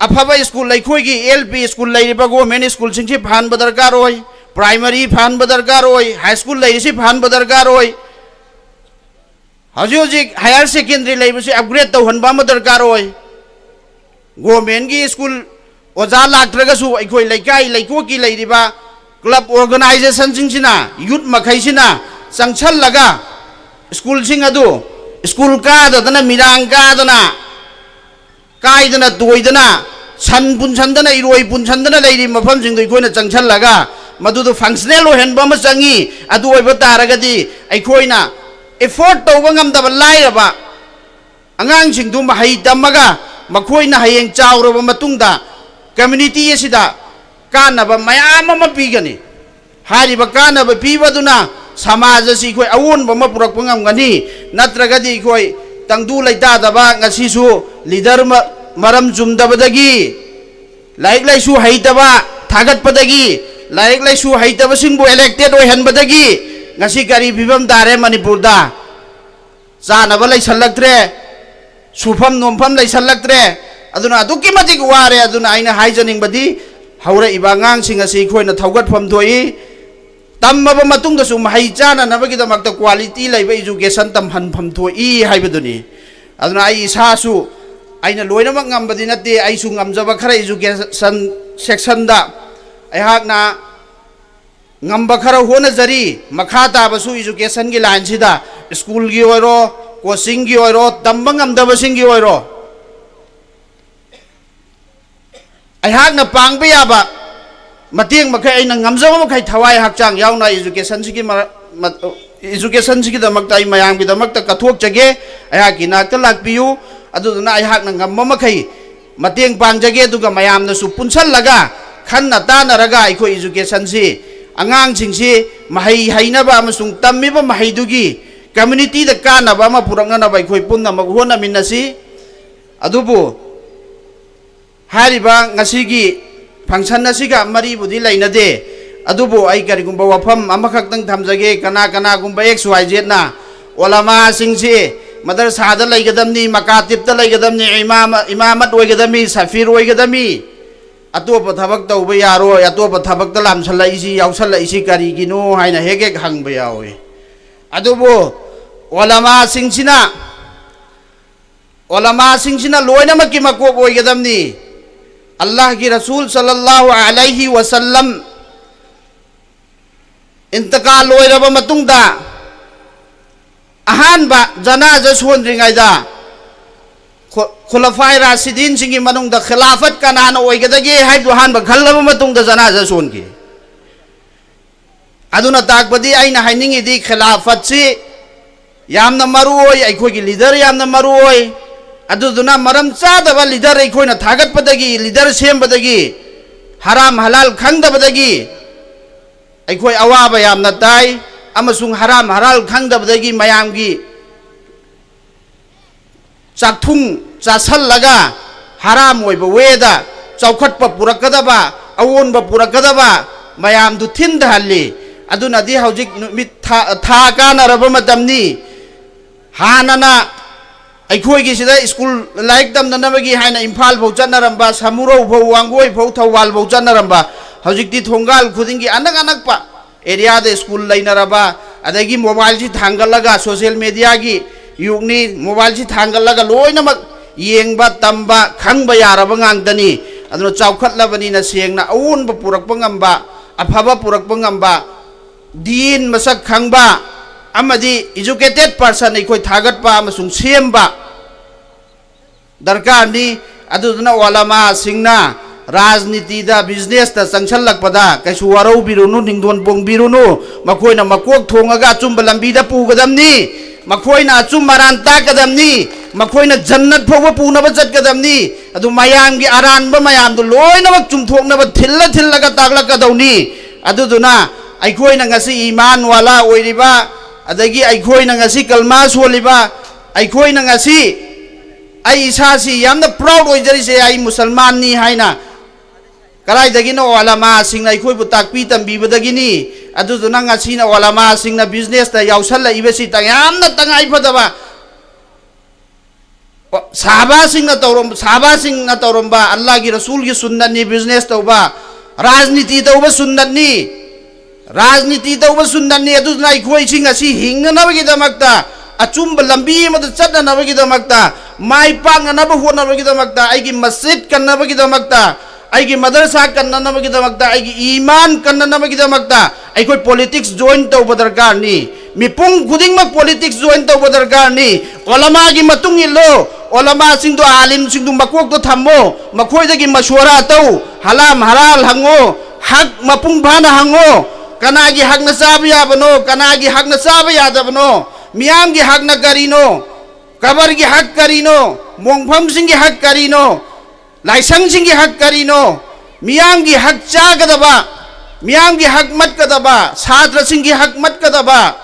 ꯑꯐꯕ ꯁ꯭ꯀꯨꯜ, ꯑꯩꯈꯣꯏꯒꯤ ꯑꯦꯜ ꯄꯤ ꯁ꯭ꯀꯨꯜ ꯂꯩꯔꯤꯕ ꯒꯣꯔꯃꯦꯟ ꯁ꯭ꯀꯨꯜꯁꯤꯡꯁꯤ ꯐꯍꯟꯕ ꯗꯔꯀꯥꯔ ꯑꯣꯏ, ꯄ꯭ꯔꯥꯏꯃꯔꯤ ꯐꯍꯟꯕ ꯗꯔꯀꯥꯔ ꯑꯣꯏ, ꯍꯥꯏ ꯁ꯭ꯀꯨꯜ ꯂꯩꯔꯤꯁꯤ ꯐꯍꯟꯕ ꯗꯔꯀꯥꯔ ꯑꯣꯏ, ꯍꯧꯖꯤꯛ ꯍꯧꯖꯤꯛ ꯍꯥꯌꯔ ꯁꯦꯀꯦꯟꯗꯔꯤ ꯂꯩꯕꯁꯤ ꯑꯞꯒ꯭ꯔꯦꯗ ꯇꯧꯍꯟꯕ ꯑꯃ ꯗꯔꯀꯥꯔ ꯑꯣꯏ꯫ ꯒꯣꯔꯃꯦꯟꯒꯤ ꯁ꯭ꯀꯨꯜ ꯑꯣꯖꯥ ꯂꯥꯛꯇ꯭ꯔꯒꯁꯨ ꯑꯩꯈꯣꯏ ꯂꯩꯀꯥꯏ ꯂꯩꯀꯣꯛꯀꯤ ꯂꯩꯔꯤꯕ ꯀ꯭ꯂꯕ ꯑꯣꯔꯒꯅꯥꯏꯖꯦꯁꯟꯁꯤꯡꯁꯤꯅ, ꯌꯨꯠ ꯃꯈꯩꯁꯤꯅ ꯆꯪꯁꯜꯂꯒ ꯁ꯭ꯀꯨꯜꯁꯤꯡ ꯑꯗꯨ ꯁ꯭ꯀꯨꯜ ꯀꯥꯗꯗꯅ, ꯃꯤꯔꯥꯡ ꯀꯥꯗꯅ, ꯀꯥꯏꯗꯅ ꯇꯣꯏꯗꯅ, ꯁꯟ ꯄꯨꯟꯁꯟꯗꯅ, ꯏꯔꯣꯏ ꯄꯨꯟꯁꯟꯗꯅ ꯂꯩꯔꯤꯕ ꯃꯐꯝꯁꯤꯡꯗꯣ ꯑꯩꯈꯣꯏꯅ ꯆꯪꯁꯜꯂꯒ ꯃꯗꯨꯗꯣ ꯐꯪꯁꯅꯦꯜ ꯑꯣꯏꯍꯟꯕ ꯑꯃ ꯆꯪꯉꯤ꯫ ꯑꯗꯨ ꯑꯣꯏꯕ ꯇꯥꯔꯒꯗꯤ ꯑꯩꯈꯣꯏꯅ ꯑꯦꯐꯣꯔꯗ ꯇꯧꯕ ꯉꯝꯗꯕ ꯂꯥꯏꯔꯕ ꯑꯉꯥꯡꯁꯤꯡꯗꯨ ꯃꯍꯩ ꯇꯝꯃꯒ ꯃꯈꯣꯏꯅ ꯍꯌꯦꯡ ꯆꯥꯎꯔꯕ ꯃꯇꯨꯡꯗ ꯀꯝꯃ꯭ꯌꯨꯅꯤꯇꯤ ꯑꯁꯤꯗ ꯀꯥꯟꯅꯕ ꯃꯌꯥꯝ ꯑꯃ ꯄꯤꯒꯅꯤ꯫ ꯍꯥꯏꯔꯤꯕ ꯀꯥꯟꯅꯕ ꯄꯤꯕꯗꯨꯅ ꯁꯃꯥꯖ ꯑꯁꯤ ꯑꯩꯈꯣꯏ ꯑꯑꯣꯟꯕ ꯑꯃ ꯄꯨꯔꯛꯄ ꯉꯝꯒꯅꯤ꯫ ꯅꯠꯇ꯭ꯔꯒꯗꯤ ꯑꯩꯈꯣꯏ ꯇꯪꯗꯨ ꯂꯩꯇꯥꯗꯕ, ꯉꯁꯤꯁꯨ ꯂꯤꯗꯔ ꯃ-, ꯃꯔꯝ ꯆꯨꯝꯗꯕꯗꯒꯤ, ꯂꯥꯏꯔꯤꯛ ꯂꯥꯏꯁꯨ ꯍꯩꯇꯕ ꯊꯥꯒꯠꯄꯗꯒꯤ, ꯂꯥꯏꯔꯤꯛ ꯂꯥꯏꯁꯨ ꯍꯩꯇꯕꯁꯤꯡꯕꯨ ꯏꯂꯦꯛꯇꯦꯗ ꯑꯣꯏꯍꯟꯕꯗꯒꯤ ꯉꯁꯤ ꯀꯔꯤ ꯐꯤꯕꯝ ꯇꯥꯔꯦ ꯃꯅꯤꯄꯨꯔꯗ? ꯆꯥꯅꯕ ꯂꯩꯁꯜꯂꯛꯇ꯭ꯔꯦ, ꯁꯨꯐꯝ ꯅꯣꯝꯐꯝ ꯂꯩꯁꯜꯂꯛꯇ꯭ꯔꯦ꯫ ꯑꯗꯨꯅ ꯑꯗꯨꯛꯀꯤ ꯃꯇꯤꯛ ꯋꯥꯔꯦ꯫ ꯑꯗꯨꯅ ꯑꯩꯅ ꯍꯥꯏꯖꯅꯤꯡꯕꯗꯤ, ꯍꯧꯔꯛꯏꯕ ꯑꯉꯥꯡꯁꯤꯡ ꯑꯁꯤ ꯑꯩꯈꯣꯏꯅ ꯊꯧꯒꯠꯐꯝ ꯊꯣꯛꯏ, ꯇꯝꯃꯕ ꯃꯇꯨꯡꯗꯁꯨ ꯃꯍꯩ ꯆꯥꯅꯅꯕꯒꯤꯗꯃꯛꯇ ꯀ꯭ꯋꯥꯂꯤꯇꯤ ꯂꯩꯕ ꯏꯖꯨꯀꯦꯁꯟ ꯇꯝꯍꯟꯐꯝ ꯊꯣꯛꯏ ꯍꯥꯏꯕꯗꯨꯅꯤ꯫ ꯑꯗꯨꯅ ꯑꯩ ꯏꯁꯥꯁꯨ, ꯑꯩꯅ ꯂꯣꯏꯅꯃꯛ ꯉꯝꯕꯗꯤ ꯅꯠꯇꯦ, ꯑꯩꯁꯨ ꯉꯝꯖꯕ ꯈꯔ ꯏꯖꯨꯀꯦꯁꯟ ꯁꯦꯛꯁꯟꯗ ꯑꯩꯍꯥꯛꯅ ꯉꯝꯕ ꯈꯔ ꯍꯣꯠꯅꯖꯔꯤ꯫ ꯃꯈꯥ ꯇꯥꯕꯁꯨ ꯏꯖꯨꯀꯦꯁꯟꯒꯤ ꯂꯥꯏꯟꯁꯤꯗ, ꯁ꯭ꯀꯨꯜꯒꯤ ꯑꯣꯏꯔꯣ, ꯀꯣꯆꯤꯡꯒꯤ ꯑꯣꯏꯔꯣ, ꯇꯝꯕ ꯉꯝꯗꯕꯁꯤꯡꯒꯤ ꯑꯣꯏꯔꯣ, ꯑꯩꯍꯥꯛꯅ ꯄꯥꯡꯕ ꯌꯥꯕ ꯃꯇꯦꯡ ꯃꯈꯩ, ꯑꯩꯅ ꯉꯝꯖꯕ ꯃꯈꯩ ꯊꯋꯥꯏ ꯍꯛꯆꯥꯡ ꯌꯥꯎꯅ ꯏꯖꯨꯀꯦꯁꯟꯁꯤꯒꯤ ꯃꯔ-, ꯃ-, ꯏꯖꯨꯀꯦꯁꯟꯁꯤꯒꯤꯗꯃꯛꯇ ꯑꯩ ꯃꯌꯥꯝꯒꯤꯗꯃꯛꯇ ꯀꯠꯊꯣꯛꯆꯒꯦ꯫ ꯑꯩꯍꯥꯛꯀꯤ ꯅꯥꯛꯇ ꯂꯥꯛꯄꯤꯌꯨ꯫ ꯑꯗꯨꯗꯨꯅ ꯑꯩꯍꯥꯛꯅ ꯉꯝꯕ ꯃꯈꯩ ꯃꯇꯦꯡ ꯄꯥꯡꯖꯒꯦ꯫ ꯑꯗꯨꯒ ꯃꯌꯥꯝꯅꯁꯨ ꯄꯨꯟꯁꯜꯂꯒ, ꯈꯟꯅ ꯇꯥꯟꯅꯔꯒ ꯑꯩꯈꯣꯏ ꯏꯖꯨꯀꯦꯁꯟꯁꯤ, ꯑꯉꯥꯡꯁꯤꯡꯁꯤ ꯃꯍꯩ ꯍꯩꯅꯕ ꯑꯃꯁꯨꯡ ꯇꯝꯃꯤꯕ ꯃꯍꯩꯗꯨꯒꯤ ꯀꯝꯃ꯭ꯌꯨꯅꯤꯇꯤꯗ ꯀꯥꯟꯅꯕ ꯑꯃ ꯄꯨꯔꯛꯅꯅꯕ ꯑꯩꯈꯣꯏ ꯄꯨꯝꯅꯃꯛ ꯍꯣꯠꯅꯃꯤꯟꯅꯁꯤ꯫ ꯑꯗꯨꯕꯨ ꯍꯥꯏꯔꯤꯕ ꯉꯁꯤꯒꯤ ꯐꯪꯁꯟ ꯑꯁꯤꯒ ꯃꯔꯤꯕꯨꯗꯤ ꯂꯩꯅꯗꯦ, ꯑꯗꯨꯕꯨ ꯑꯩ ꯀꯔꯤꯒꯨꯝꯕ ꯋꯥꯐꯝ ꯑꯃꯈꯛꯇꯪ ꯊꯝꯖꯒꯦ꯫ ꯀꯅꯥ ꯀꯅꯥꯒꯨꯝꯕ ꯑꯦꯛꯁ ꯋꯥꯏ ꯖꯦꯠꯅ ꯑꯣꯂꯃꯥꯁꯤꯡꯁꯤ ꯃꯗꯔꯁꯥꯗ ꯂꯩꯒꯗꯕꯅꯤ, ꯃꯀꯥꯇꯤꯞꯇ ꯂꯩꯒꯗꯕꯅꯤ, ꯏꯃꯥꯃ-, ꯏꯃꯥꯃꯠ ꯑꯣꯏꯒꯗꯕꯅꯤ, ꯁꯐꯤꯔ ꯑꯣꯏꯒꯗꯕꯅꯤ, ꯑꯇꯣꯞꯄ ꯊꯕꯛ ꯇꯧꯕ ꯌꯥꯔꯣꯏ, ꯑꯇꯣꯞꯄ ꯊꯕꯛꯇ ꯂꯥꯝꯁꯜꯂꯛꯏꯁꯤ, ꯌꯥꯎꯁꯜꯂꯛꯏꯁꯤ ꯀꯔꯤꯒꯤꯅꯣ ꯍꯥꯏꯅ ꯍꯦꯛ ꯍꯦꯛ ꯍꯪꯕ ꯌꯥꯎꯏ꯫ ꯑꯗꯨꯕꯨ ꯑꯣꯂꯃꯥꯁꯤꯡꯁꯤꯅ, ꯑꯣꯂꯃꯥꯁꯤꯡꯁꯤꯅ ꯂꯣꯏꯅꯃꯛꯀꯤ ꯃꯀꯣꯛ ꯑꯣꯏꯒꯗꯕꯅꯤ꯫ ꯑꯜꯂꯥꯍꯒꯤ ꯔꯁꯨꯜ ꯁꯜꯂꯜꯂꯥꯍꯨ ꯑꯂꯩꯍꯤ ꯋꯁꯜꯂꯝ ꯏꯟꯇꯀꯥꯜ ꯑꯣꯏꯔꯕ ꯃꯇꯨꯡꯗ ꯑꯍꯥꯟꯕ ꯖꯅꯥꯖ ꯁꯣꯟꯗ꯭ꯔꯤꯉꯩꯗ ꯈꯨ-, ꯈꯨꯂꯐꯥꯏ ꯔꯥꯁꯤꯗꯤꯟꯁꯤꯡꯒꯤ ꯃꯅꯨꯡꯗ ꯈꯤꯂꯥꯐꯠ ꯀꯅꯥꯅ ꯑꯣꯏꯒꯗꯒꯦ ꯍꯥꯏꯕꯗꯨ ꯑꯍꯥꯟꯕ ꯈꯜꯂꯕ ꯃꯇꯨꯡꯗ ꯖꯅꯥꯖ ꯁꯣꯟꯈꯤ꯫ ꯑꯗꯨꯅ ꯇꯥꯛꯄꯗꯤ, ꯑꯩꯅ ꯍꯥꯏꯅꯤꯡꯉꯤꯗꯤ, ꯈꯤꯂꯥꯐꯠꯁꯤ ꯌꯥꯝꯅ ꯃꯔꯨ ꯑꯣꯏ, ꯑꯩꯈꯣꯏꯒꯤ ꯂꯤꯗꯔ ꯌꯥꯝꯅ ꯃꯔꯨ ꯑꯣꯏ꯫ ꯑꯗꯨꯗꯨꯅ ꯃꯔꯝ ꯆꯥꯗꯕ ꯂꯤꯗꯔ ꯑꯩꯈꯣꯏꯅ ꯊꯥꯒꯠꯄꯗꯒꯤ, ꯂꯤꯗꯔ ꯁꯦꯝꯕꯗꯒꯤ, ꯍꯔꯥꯝ ꯍꯂꯥꯜ ꯈꯪꯗꯕꯗꯒꯤ ꯑꯩꯈꯣꯏ ꯑꯋꯥꯕ ꯌꯥꯝꯅ ꯇꯥꯏ, ꯑꯃꯁꯨꯡ ꯍꯔꯥꯝ ꯍꯂꯥꯜ ꯈꯪꯗꯕꯗꯒꯤ ꯃꯌꯥꯝꯒꯤ ꯆꯥꯛꯊꯨꯡ ꯆꯥꯁꯜꯂꯒ ꯍꯔꯥꯝ ꯑꯣꯏꯕ ꯋꯦꯗ ꯆꯥꯎꯈꯠꯄ ꯄꯨꯔꯛꯀꯗꯕ, ꯑꯑꯣꯟꯕ ꯄꯨꯔꯛꯀꯗꯕ ꯃꯌꯥꯝꯗꯨ ꯊꯤꯟꯊꯍꯜꯂꯤ꯫ ꯑꯗꯨꯅꯗꯤ ꯍꯧꯖꯤꯛ ꯅꯨꯃꯤꯠ ꯊꯥ, ꯊꯥ ꯀꯥꯅꯔꯕ ꯃꯇꯝꯅꯤ꯫ ꯍꯥꯟꯅꯅ ꯑꯩꯈꯣꯏꯒꯤꯁꯤꯗ ꯁ꯭ꯀꯨꯜ ꯂꯥꯏꯔꯤꯛ ꯇꯝꯅꯅꯕꯒꯤ ꯍꯥꯏꯅ ꯏꯝꯐꯥꯜ ꯐꯥꯎ ꯆꯠꯅꯔꯝꯕ, ꯁꯃꯨꯔꯧ ꯐꯥꯎ, ꯋꯥꯡꯒꯣꯏ ꯐꯥꯎ, ꯊꯧꯕꯥꯜ ꯐꯥꯎ ꯆꯠꯅꯔꯝꯕ, ꯍꯧꯖꯤꯛꯇꯤ ꯊꯣꯡꯒꯥꯜ ꯈꯨꯗꯤꯡꯒꯤ ꯑꯅꯛ ꯑꯅꯛꯄ ꯑꯦꯔꯤꯌꯥꯗ ꯁ꯭ꯀꯨꯜ ꯂꯩꯅꯔꯕ, ꯑꯗꯒꯤ ꯃꯣꯕꯥꯏꯜꯁꯤ ꯊꯥꯡꯒꯠꯂꯒ, ꯁꯣꯁꯤꯌꯦꯜ ꯃꯦꯗꯤꯌꯥꯒꯤ ꯌꯨꯒꯅꯤ, ꯃꯣꯕꯥꯏꯜꯁꯤ ꯊꯥꯡꯒꯠꯂꯒ ꯂꯣꯏꯅꯃꯛ ꯌꯦꯡꯕ, ꯇꯝꯕ, ꯈꯪꯕ ꯌꯥꯔꯕ ꯉꯥꯛꯇꯅꯤ꯫ ꯑꯗꯨꯅ ꯆꯥꯎꯈꯠꯂꯕꯅꯤꯅ ꯁꯦꯡꯅ ꯑꯑꯣꯟꯕ ꯄꯨꯔꯛꯄ ꯉꯝꯕ, ꯑꯐꯕ ꯄꯨꯔꯛꯄ ꯉꯝꯕ, ꯗꯤꯟ ꯃꯁꯛ ꯈꯪꯕ ꯑꯃꯗꯤ educated person ꯑꯩꯈꯣꯏ ꯊꯥꯒꯠꯄ ꯑꯃꯁꯨꯡ ꯁꯦꯝꯕ ꯗꯔꯀꯥꯔꯅꯤ꯫ ꯑꯗꯨꯗꯨꯅ ꯑꯣꯂꯃꯥꯁꯤꯡꯅ ꯔꯥꯖꯅꯤꯇꯤꯗ, ꯕꯤꯖꯤꯅꯦꯁꯇ ꯆꯪꯁꯜꯂꯛꯄꯗ ꯀꯩꯁꯨ ꯋꯥꯔꯧꯕꯤꯔꯨꯅꯨ, ꯅꯤꯡꯗꯣꯟ ꯄꯣꯡꯕꯤꯔꯨꯅꯨ꯫ ꯃꯈꯣꯏꯅ ꯃꯀꯣꯛ ꯊꯣꯡꯉꯒ ꯑꯆꯨꯝꯕ ꯂꯝꯕꯤꯗ ꯄꯨꯒꯗꯕꯅꯤ꯫ ꯃꯈꯣꯏꯅ ꯑꯆꯨꯝ ꯑꯔꯥꯟ ꯇꯥꯛꯀꯗꯕꯅꯤ꯫ ꯃꯈꯣꯏꯅ ꯖꯟꯅꯠ ꯐꯥꯎꯕ ꯄꯨꯅꯕ ꯆꯠꯀꯗꯕꯅꯤ꯫ ꯑꯗꯨ ꯃꯌꯥꯝꯒꯤ ꯑꯔꯥꯟꯕ ꯃꯌꯥꯝꯗꯨ ꯂꯣꯏꯅꯃꯛ ꯆꯨꯝꯊꯣꯛꯅꯕ ꯊꯤꯜꯂ ꯊꯤꯜꯂꯒ ꯇꯥꯛꯂꯛꯀꯗꯧꯅꯤ꯫ ꯑꯗꯨꯗꯨꯅ ꯑꯩꯈꯣꯏꯅ ꯉꯁꯤ ꯏꯃꯥꯟ ꯋꯥꯂꯥ ꯑꯣꯏꯔꯤꯕ, ꯑꯗꯒꯤ ꯑꯩꯈꯣꯏꯅ ꯉꯁꯤ ꯀꯜꯃꯥ ꯁꯣꯜꯂꯤꯕ, ꯑꯩꯈꯣꯏꯅ ꯉꯁꯤ ꯑꯩ ꯏꯁꯥꯁꯤ ꯌꯥꯝꯅ proud ꯑꯣꯏꯖꯔꯤꯁꯦ, ꯑꯩ ꯃꯨꯁꯜꯃꯥꯟꯅꯤ ꯍꯥꯏꯅ ꯀꯗꯥꯏꯗꯒꯤꯅꯣ? ꯑꯣꯂꯃꯥꯁꯤꯡꯅ ꯑꯩꯈꯣꯏꯕꯨ ꯇꯥꯛꯄꯤ ꯇꯝꯕꯤꯕꯗꯒꯤꯅꯤ꯫ ꯑꯗꯨꯗꯨꯅ ꯉꯁꯤꯅ ꯑꯣꯂꯃꯥꯁꯤꯡꯅ ꯕꯤꯖꯤꯅꯦꯁꯇ ꯌꯥꯎꯁꯜꯂꯛꯏꯕꯁꯤ ꯌꯥꯝꯅ ꯇꯉꯥꯏ ꯐꯗꯕ ꯁꯍꯥꯕꯥꯁꯤꯡꯅ ꯇꯧꯔꯝ ꯁꯍꯥꯕꯥꯁꯤꯡꯅ ꯇꯧꯔꯝꯕ ꯑꯜꯂꯥꯍꯒꯤ ꯔꯁꯨꯜꯒꯤ ꯁꯨꯟꯅꯠꯅꯤ꯫ ꯕꯤꯖꯤꯅꯦꯁ ꯇꯧꯕ, ꯔꯥꯖꯅꯤꯇꯤ ꯇꯧꯕ ꯁꯨꯟꯅꯠꯅꯤ꯫ ꯔꯥꯖꯅꯤꯇꯤ ꯇꯧꯕ ꯁꯨꯟꯅꯠꯅꯤ꯫ ꯑꯗꯨꯅ ꯑꯩꯈꯣꯏꯁꯤ ꯉꯁꯤ ꯍꯤꯡꯅꯅꯕꯒꯤꯗꯃꯛꯇ, ꯑꯆꯨꯝꯕ ꯂꯝꯕꯤ ꯑꯃꯗ ꯆꯠꯅꯅꯕꯒꯤꯗꯃꯛꯇ, ꯃꯥꯏ ꯄꯥꯛꯅꯅꯕ ꯍꯣꯠꯅꯕꯒꯤꯗꯃꯛꯇ, ꯑꯩꯒꯤ ꯃꯁꯖꯤꯗ ꯀꯟꯅꯕꯒꯤꯗꯃꯛꯇ, ꯑꯩꯒꯤ ꯃꯗꯔꯁꯥ ꯀꯟꯅꯅꯕꯒꯤꯗꯃꯛꯇ, ꯑꯩꯒꯤ ꯏꯃꯥꯟ ꯀꯟꯅꯅꯕꯒꯤꯗꯃꯛꯇ ꯑꯩꯈꯣꯏ ꯄꯣꯂꯤꯇꯤꯛꯁ ꯖꯣꯏꯟ ꯇꯧꯕ ꯗꯔꯀꯥꯔꯅꯤ꯫ ꯃꯤꯄꯨꯝ ꯈꯨꯗꯤꯡꯃꯛ ꯄꯣꯂꯤꯇꯤꯛꯁ ꯖꯣꯏꯟ ꯇꯧꯕ ꯗꯔꯀꯥꯔꯅꯤ꯫ ꯑꯣꯂꯃꯥꯒꯤ ꯃꯇꯨꯡ ꯏꯜꯂꯣ꯫ ꯑꯣꯂꯃꯥꯁꯤꯡꯗꯣ, ꯑꯥꯂꯤꯝꯁꯤꯡꯗꯨ ꯃꯀꯣꯛꯇ ꯊꯝꯃꯣ꯫ ꯃꯈꯣꯏꯗꯒꯤ ꯃꯁꯣꯔꯥ ꯇꯧ꯫ ꯍꯂꯥꯝ ꯍꯔꯥꯜ ꯍꯪꯉꯣ꯫ ꯍꯛ ꯃꯄꯨꯡ ꯐꯥꯅ ꯍꯪꯉꯣ꯫ ꯀꯅꯥꯒꯤ ꯍꯛꯅ ꯆꯥꯕ ꯌꯥꯕꯅꯣ? ꯀꯅꯥꯒꯤ ꯍꯛꯅ ꯆꯥꯕ ꯌꯥꯗꯕꯅꯣ? ꯃꯤꯌꯥꯝꯒꯤ ꯍꯛꯅ ꯀꯔꯤꯅꯣ? ꯀꯕꯔꯒꯤ ꯍꯛ ꯀꯔꯤꯅꯣ? ꯃꯣꯡꯐꯝꯁꯤꯡꯒꯤ ꯍꯛ ꯀꯔꯤꯅꯣ? ꯂꯥꯏꯁꯪꯁꯤꯡꯒꯤ ꯍꯛ ꯀꯔꯤꯅꯣ? ꯃꯤꯌꯥꯝꯒꯤ ꯍꯛ ꯆꯥꯒꯗꯕ, ꯃꯤꯌꯥꯝꯒꯤ ꯍꯛ ꯃꯠꯀꯗꯕ, ꯁꯥꯇ꯭ꯔꯁꯤꯡꯒꯤ ꯍꯛ ꯃꯠꯀꯗꯕ,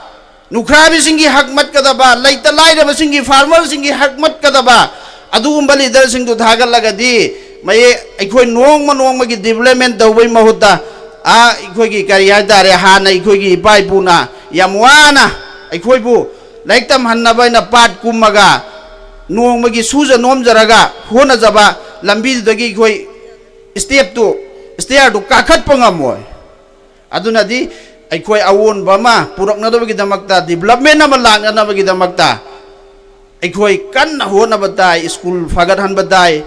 ꯅꯨꯈ꯭ꯔꯥꯕꯤꯁꯤꯡꯒꯤ ꯍꯛ ꯃꯠꯀꯗꯕ, ꯂꯩꯇ ꯂꯥꯏꯔꯕꯁꯤꯡꯒꯤ, ꯐꯥꯔꯃꯔꯁꯤꯡꯒꯤ ꯍꯛ ꯃꯠꯀꯗꯕ ꯑꯗꯨꯒꯨꯝꯕ ꯂꯤꯗꯔꯁꯤꯡꯗꯨ ꯊꯥꯒꯠꯂꯒꯗꯤ, ꯃꯌꯦꯛ ꯑꯩꯈꯣꯏ ꯅꯣꯡꯃ ꯅꯣꯡꯃꯒꯤ ꯗꯤꯕꯂꯞꯃꯦꯟ ꯇꯧꯕꯩ ꯃꯍꯨꯠꯇ, ꯑꯥ, ꯑꯩꯈꯣꯏꯒꯤ ꯀꯔꯤ ꯍꯥꯏꯇꯥꯔꯦ, ꯍꯥꯟꯅ ꯑꯩꯈꯣꯏꯒꯤ ꯏꯄꯥ ꯏꯄꯨꯅ ꯌꯥꯝ ꯋꯥꯅ ꯑꯩꯈꯣꯏꯕꯨ ꯂꯥꯏꯔꯤꯛ ꯇꯝꯍꯟꯅꯕ ꯍꯥꯏꯅ ꯄꯥꯠ ꯀꯨꯝꯃꯒ, ꯅꯣꯡꯃꯒꯤ ꯁꯨꯖ ꯅꯣꯝꯖꯔꯒ ꯍꯣꯠꯅꯖꯕ ꯂꯝꯕꯤꯗꯨꯗꯒꯤ ꯑꯩꯈꯣꯏ ꯁ꯭ꯇꯦꯞꯇꯨ, ꯁ꯭ꯇꯦꯌꯔꯗꯨ ꯀꯥꯈꯠꯄ ꯉꯝꯃꯣꯏ꯫ ꯑꯗꯨꯅꯗꯤ ꯑꯩꯈꯣꯏ ꯑꯑꯣꯟꯕ ꯑꯃ ꯄꯨꯔꯛꯅꯕꯒꯤꯗꯃꯛꯇ, ꯗꯤꯕꯂꯞꯃꯦꯟ ꯑꯃ ꯂꯥꯛꯅꯅꯕꯒꯤꯗꯃꯛꯇ ꯑꯩꯈꯣꯏ ꯀꯟꯅ ꯍꯣꯠꯅꯕ ꯇꯥꯏ, ꯁ꯭ꯀꯨꯜ ꯐꯒꯠꯍꯟꯕ ꯇꯥꯏ꯫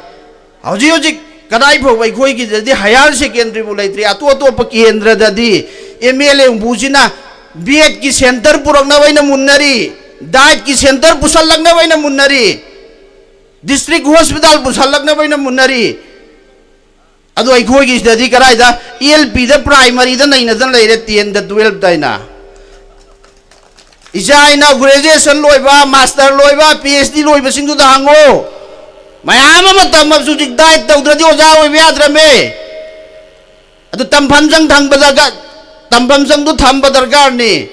ꯍꯧꯖꯤꯛ ꯍꯧꯖꯤꯛ ꯀꯗꯥꯏ ꯐꯥꯎꯕ ꯑꯩꯈꯣꯏꯒꯤꯗꯗꯤ ꯍꯥꯌꯔ ꯁꯦꯀꯦꯟꯗꯔꯤꯕꯨ ꯂꯩꯇ꯭ꯔꯤ꯫ ꯑꯇꯣꯞ ꯑꯇꯣꯞꯄ ꯀꯦꯟꯗ꯭ꯔꯗꯗꯤ ꯑꯦꯝ ꯑꯦꯜ ꯑꯦ ꯍꯨꯝꯐꯨꯁꯤꯅ ꯕꯦꯠꯀꯤ ꯁꯦꯟꯇꯔ ꯄꯨꯔꯛꯅꯕ ꯑꯩꯅ ꯃꯨꯟꯅꯔꯤ, ꯗꯥꯏꯠꯀꯤ ꯁꯦꯟꯇꯔ ꯄꯨꯁꯜꯂꯛꯅꯕ ꯑꯩꯅ ꯃꯨꯟꯅꯔꯤ, ꯗꯤꯁꯇ꯭ꯔꯤꯛ ꯍꯣꯁꯄꯤꯇꯥꯜ ꯄꯨꯁꯜꯂꯛꯅꯕ ꯑꯩꯅ ꯃꯨꯟꯅꯔꯤ꯫ ꯑꯗꯣ ꯑꯩꯈꯣꯏꯒꯤꯁꯤꯗꯗꯤ ꯀꯗꯥꯏꯗ ꯑꯦꯜ ꯄꯤꯗ, ꯄ꯭ꯔꯥꯏꯃꯔꯤꯗ ꯅꯩꯅꯗꯅ ꯂꯩꯔꯦ, ꯇꯦꯟꯗ, ꯇꯨꯋꯦꯜꯞꯇ ꯍꯥꯏꯅ꯫ ꯏꯆꯥ ꯏꯅꯥꯎ ꯒ꯭ꯔꯦꯖꯨꯑꯦꯁꯟ ꯂꯣꯏꯕ, ꯃꯥꯁꯇꯔ ꯂꯣꯏꯕ, ꯄꯤ ꯑꯩꯆ ꯗꯤ ꯂꯣꯏꯕꯁꯤꯡꯗꯨꯗ ꯍꯪꯉꯣ꯫ ꯃꯌꯥꯝ ꯑꯃ ꯇꯝꯃꯕꯁꯨ ꯍꯧꯖꯤꯛ ꯗꯥꯏꯠ ꯇꯧꯗ꯭ꯔꯗꯤ ꯑꯣꯖꯥ ꯑꯣꯏꯕ ꯌꯥꯗ꯭ꯔꯃꯦ꯫ ꯑꯗꯨ ꯇꯝꯐꯝ ꯆꯪ ꯊꯝꯕ ꯗꯔꯀꯥꯔ, ꯇꯝꯐꯝ ꯆꯪꯗꯨ ꯊꯝꯕ ꯗꯔꯀꯥꯔꯅꯤ꯫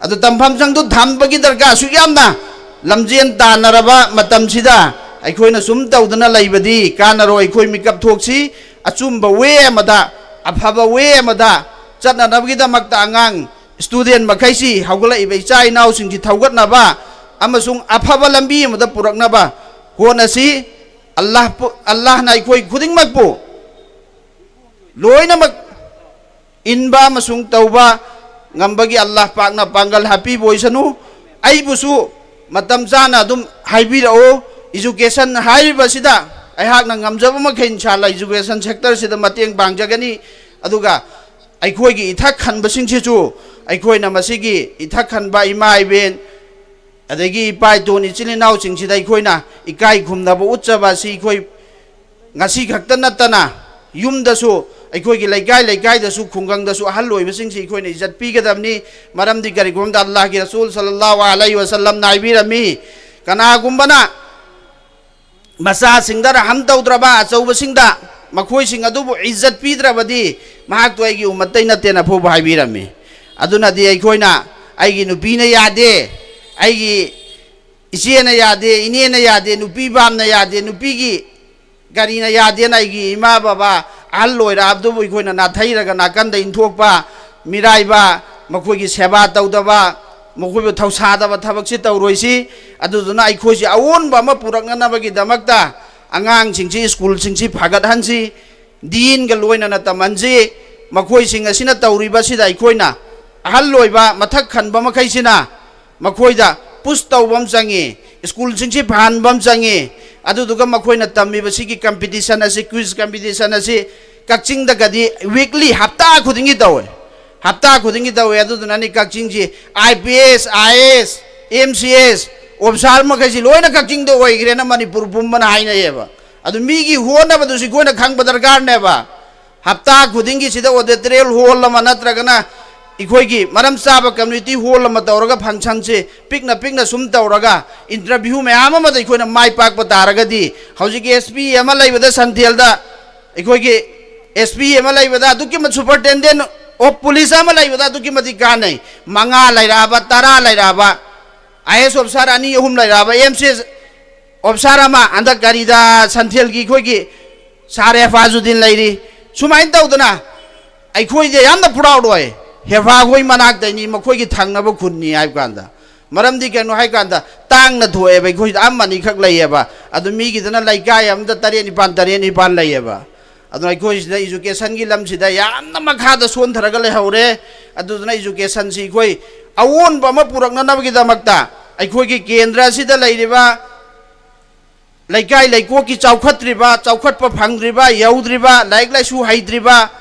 ꯑꯗꯨ ꯇꯝꯐꯝ ꯆꯪꯗꯨ ꯊꯝꯕꯒꯤ ꯗꯔꯀꯥꯔ ꯑꯁꯨꯛ ꯌꯥꯝꯅ ꯂꯝꯖꯦꯟ ꯇꯥꯟꯅꯔꯕ ꯃꯇꯝꯁꯤꯗ ꯑꯩꯈꯣꯏꯅ ꯁꯨꯝ ꯇꯧꯗꯅ ꯂꯩꯕꯗꯤ ꯀꯥꯟꯅꯔꯣꯏ꯫ ꯑꯩꯈꯣꯏ ꯃꯤꯀꯞ ꯊꯣꯛꯁꯤ, ꯑꯆꯨꯝꯕ ꯋꯦ ꯑꯃꯗ, ꯑꯐꯕ ꯋꯦ ꯑꯃꯗ ꯆꯠꯅꯅꯕꯒꯤꯗꯃꯛꯇ ꯑꯉꯥꯡ ꯁ꯭ꯇꯨꯗꯦꯟ ꯃꯈꯩꯁꯤ, ꯍꯧꯒꯠꯂꯛꯏꯕ ꯏꯆꯥ ꯏꯅꯥꯎꯁꯤꯡꯁꯤ ꯊꯧꯒꯠꯅꯕ ꯑꯃꯁꯨꯡ ꯑꯐꯕ ꯂꯝꯕꯤ ꯑꯃꯗ ꯄꯨꯔꯛꯅꯕ ꯄꯣꯠ ꯑꯁꯤ ꯑꯜꯂꯥꯍ ꯄꯨ-, ꯑꯜꯂꯥꯍꯅ ꯑꯩꯈꯣꯏ ꯈꯨꯗꯤꯡꯃꯛꯄꯨ ꯂꯣꯏꯅꯃꯛ ꯏꯟꯕ ꯑꯃꯁꯨꯡ ꯇꯧꯕ ꯉꯝꯕꯒꯤ ꯑꯜꯂꯥꯍ ꯄꯥꯛꯅ ꯄꯥꯡꯒꯜ ꯍꯥꯞꯄꯤꯕ ꯑꯣꯏꯁꯅꯨ꯫ ꯑꯩꯕꯨꯁꯨ ꯃꯇꯝ ꯆꯥꯅ ꯑꯗꯨꯝ ꯍꯥꯏꯕꯤꯔꯛꯎ꯫ Education ꯍꯥꯏꯔꯤꯕꯁꯤꯗ ꯑꯩꯍꯥꯛꯅ ꯉꯝꯖꯕ ꯃꯈꯩ ꯏꯟꯁꯥ ꯑꯜꯂꯥꯍ education sector ꯁꯤꯗ ꯃꯇꯦꯡ ꯄꯥꯡꯖꯒꯅꯤ꯫ ꯑꯗꯨꯒ ꯑꯩꯈꯣꯏꯒꯤ ꯏꯊꯛ ꯍꯟꯕꯁꯤꯡꯁꯤꯁꯨ ꯑꯩꯈꯣꯏꯅ ꯃꯁꯤꯒꯤ ꯏꯊꯛ ꯍꯟꯕ ꯏꯃꯥ ꯏꯕꯦꯟ ꯑꯗꯒꯤ ꯏꯄꯥ ꯏꯇꯣꯟ ꯏꯆꯤꯜ ꯏꯅꯥꯎꯁꯤꯡꯁꯤꯗ ꯑꯩꯈꯣꯏꯅ ꯏꯀꯥꯏ ꯈꯨꯝꯅꯕ ꯎꯠꯆꯕ ꯑꯁꯤ ꯑꯩꯈꯣꯏ ꯉꯁꯤ ꯈꯛꯇ ꯅꯠꯇꯅ ꯌꯨꯝꯗꯁꯨ, ꯑꯩꯈꯣꯏꯒꯤ ꯂꯩꯀꯥꯏ ꯂꯩꯀꯥꯏꯗꯁꯨ, ꯈꯨꯡꯒꯪꯗꯁꯨ ꯑꯍꯜ ꯑꯣꯏꯕꯁꯤꯡꯁꯤ ꯑꯩꯈꯣꯏꯅ ꯏꯖꯠ ꯄꯤꯒꯗꯕꯅꯤ꯫ ꯃꯔꯝꯗꯤ ꯀꯔꯤꯒꯨꯝꯕꯗ ꯑꯜꯂꯥꯍꯒꯤ ꯔꯁꯨꯜ ꯁꯜꯂꯜꯂꯥꯍꯨ ꯑꯂꯩꯍꯤ ꯋꯁꯜꯂꯝꯅ ꯍꯥꯏꯕꯤꯔꯝꯃꯤ, ꯀꯅꯥꯒꯨꯝꯕꯅ ꯃꯆꯥꯁꯤꯡꯗ ꯔꯍꯝ ꯇꯧꯗ꯭ꯔꯕ, ꯑꯆꯧꯕꯁꯤꯡꯗ, ꯃꯈꯣꯏꯁꯤꯡ ꯑꯗꯨꯕꯨ ꯏꯖꯠ ꯄꯤꯗ꯭ꯔꯕꯗꯤ ꯃꯍꯥꯛꯇꯨ ꯑꯩꯒꯤ ꯎꯝꯃꯠꯇꯩ ꯅꯠꯇꯦꯅ ꯐꯥꯎꯕ ꯍꯥꯏꯕꯤꯔꯝꯃꯤ꯫ ꯑꯗꯨꯅꯗꯤ ꯑꯩꯈꯣꯏꯅ, ꯑꯩꯒꯤ ꯅꯨꯄꯤꯅ ꯌꯥꯗꯦ, ꯑꯩꯒꯤ ꯏꯆꯦꯅ ꯌꯥꯗꯦ, ꯏꯅꯦꯅ ꯌꯥꯗꯦ, ꯅꯨꯄꯤ ꯕꯥꯝꯅ ꯌꯥꯗꯦ, ꯅꯨꯄꯤꯒꯤ ꯒꯥꯔꯤꯅ ꯌꯥꯗꯦꯅ ꯑꯩꯒꯤ ꯏꯃꯥ ꯕꯕꯥ ꯑꯍꯜ ꯑꯣꯏꯔꯛꯑꯕꯗꯨꯕꯨ ꯑꯩꯈꯣꯏꯅ ꯅꯥꯊꯩꯔꯒ ꯅꯥꯀꯟꯗ ꯏꯟꯊꯣꯛꯄ, ꯃꯤꯔꯥꯏꯕ, ꯃꯈꯣꯏꯒꯤ ꯁꯦꯕꯥ ꯇꯧꯗꯕ, ꯃꯈꯣꯏꯕꯨ ꯊꯧꯁꯥꯗꯕ ꯊꯕꯛꯁꯤ ꯇꯧꯔꯣꯏꯁꯤ꯫ ꯑꯗꯨꯗꯨꯅ ꯑꯩꯈꯣꯏꯁꯤ ꯑꯑꯣꯟꯕ ꯑꯃ ꯄꯨꯔꯛꯅꯅꯕꯒꯤꯗꯃꯛꯇ ꯑꯉꯥꯡꯁꯤꯡꯁꯤ, ꯁ꯭ꯀꯨꯜꯁꯤꯡꯁꯤ ꯐꯒꯠꯍꯟꯁꯤ, ꯗꯤꯟꯒ ꯂꯣꯏꯅꯅ ꯇꯝꯍꯟꯁꯤ꯫ ꯃꯈꯣꯏꯁꯤꯡ ꯑꯁꯤꯅ ꯇꯧꯔꯤꯕꯁꯤꯗ ꯑꯩꯈꯣꯏꯅ ꯑꯍꯜ ꯑꯣꯏꯕ ꯃꯊꯛ ꯈꯟꯕ ꯃꯈꯩꯁꯤꯅ ꯃꯈꯣꯏꯗ ꯄꯨꯁ ꯇꯧꯕ ꯑꯃ ꯆꯪꯉꯤ, ꯁ꯭ꯀꯨꯜꯁꯤꯡꯁꯤ ꯐꯍꯟꯕ ꯑꯃ ꯆꯪꯉꯤ꯫ ꯑꯗꯨꯗꯨꯒ ꯃꯈꯣꯏꯅ ꯇꯝꯃꯤꯕꯁꯤꯒꯤ competition ꯑꯁꯤ, quiz competition ꯑꯁꯤ ꯀꯛꯆꯤꯡꯗꯒꯗꯤ weekly, ꯍꯞꯇꯥ ꯈꯨꯗꯤꯡꯒꯤ ꯇꯧꯋꯦ, ꯍꯞꯇꯥ ꯈꯨꯗꯤꯡꯒꯤ ꯇꯧꯋꯦ꯫ ꯑꯗꯨꯗꯨꯅꯅꯤ ꯀꯛꯆꯤꯡꯁꯤ I P S, I A S, M C S, officer ꯃꯈꯩꯁꯤ ꯂꯣꯏꯅ ꯀꯛꯆꯤꯡꯗ ꯑꯣꯏꯈ꯭ꯔꯦꯅ ꯃꯅꯤꯄꯨꯔ ꯄꯨꯝꯕꯅ ꯍꯥꯏꯅꯩꯌꯦꯕ꯫ ꯑꯗꯨ ꯃꯤꯒꯤ ꯍꯣꯠꯅꯕꯗꯨꯁꯨ ꯑꯩꯈꯣꯏꯅ ꯈꯪꯕ ꯗꯔꯀꯥꯔꯅꯦꯕ꯫ ꯍꯞꯇꯥ ꯈꯨꯗꯤꯡꯒꯤ ꯁꯤꯗ auditorium hall ꯑꯃ ꯅꯠꯇ꯭ꯔꯒꯅ ꯑꯩꯈꯣꯏꯒꯤ ꯃꯔꯝ ꯆꯥꯕ community hall ꯑꯃ ꯇꯧꯔꯒ functionꯁꯦ ꯄꯤꯛꯅ ꯄꯤꯛꯅ ꯁꯨꯝ ꯇꯧꯔꯒ interview ꯃꯌꯥꯝ ꯑꯃꯗ ꯑꯩꯈꯣꯏꯅ ꯃꯥꯏ ꯄꯥꯛꯄ ꯇꯥꯔꯒꯗꯤ, ꯍꯧꯖꯤꯛꯀꯤ S P ꯑꯃ ꯂꯩꯕꯗ ꯁꯟꯊꯦꯜꯗ, ꯑꯩꯈꯣꯏꯒꯤ S P ꯑꯃ ꯂꯩꯕꯗ ꯑꯗꯨꯛꯀꯤ ꯃꯇꯤꯛ, superintendent of police ꯑꯃ ꯂꯩꯕꯗ ꯑꯗꯨꯛꯀꯤ ꯃꯇꯤꯛ ꯀꯥꯟꯅꯩ꯫ ꯃꯉꯥ ꯂꯩꯔꯛꯑꯕ, ꯇꯔꯥ ꯂꯩꯔꯛꯑꯕ, I A S officer ꯑꯅꯤ ꯑꯍꯨꯝ ꯂꯩꯔꯛꯑꯕ, M C S officer ꯑꯃ, ꯍꯟꯗꯛ ꯀꯔꯤꯗ ꯁꯟꯊꯦꯜꯒꯤ ꯑꯩꯈꯣꯏꯒꯤ ꯁꯥꯔ ꯍꯦꯐꯥꯖꯨꯗꯤꯟ ꯂꯩꯔꯤ꯫ ꯁꯨꯃꯥꯏꯅ ꯇꯧꯗꯅ ꯑꯩꯈꯣꯏꯗ ꯌꯥꯝꯅ proud ꯑꯣꯏ꯫ ꯍꯦꯐꯥ ꯈꯣꯏ ꯃꯅꯥꯛꯇꯩꯅꯤ, ꯃꯈꯣꯏꯒꯤ ꯊꯪꯅꯕ ꯈꯨꯟꯅꯤ ꯍꯥꯏꯕ ꯀꯥꯟꯗ ꯃꯔꯝꯗꯤ ꯀꯩꯅꯣ ꯍꯥꯏꯀꯥꯟꯗ, ꯇꯥꯡꯅ ꯊꯣꯛꯑꯦꯕ, ꯑꯩꯈꯣꯏꯁꯤꯗ ꯑꯃꯅꯤꯈꯛ ꯂꯩꯌꯦꯕ, ꯑꯗꯨ ꯃꯤꯒꯤꯗꯅ ꯂꯩꯀꯥꯏ ꯑꯃꯗ ꯇꯔꯦꯠ ꯅꯤꯄꯥꯜ, ꯇꯔꯦꯠ ꯅꯤꯄꯥꯜ ꯂꯩꯌꯦꯕ꯫ ꯑꯗꯨꯅ ꯑꯩꯈꯣꯏꯁꯤꯗ educationꯒꯤ ꯂꯝꯁꯤꯗ ꯌꯥꯝꯅ ꯃꯈꯥꯗ ꯁꯣꯟꯊꯔꯒ ꯂꯩꯍꯧꯔꯦ꯫ ꯑꯗꯨꯗꯨꯅ educationꯁꯤ ꯑꯩꯈꯣꯏ ꯑꯑꯣꯟꯕ ꯑꯃ ꯄꯨꯔꯛꯅꯅꯕꯒꯤꯗꯃꯛꯇ, ꯑꯩꯈꯣꯏꯒꯤ ꯀꯦꯟꯗ꯭ꯔ ꯑꯁꯤꯗ ꯂꯩꯔꯤꯕ ꯂꯩꯀꯥꯏ ꯂꯩꯀꯣꯛꯀꯤ ꯆꯥꯎꯈꯠꯇ꯭ꯔꯤꯕ, ꯆꯥꯎꯈꯠꯄ ꯐꯪꯗ꯭ꯔꯤꯕ, ꯌꯧꯗ꯭ꯔꯤꯕ, ꯂꯥꯏꯔꯤꯛ ꯂꯥꯏꯁꯨ ꯍꯩꯇ꯭ꯔꯤꯕ,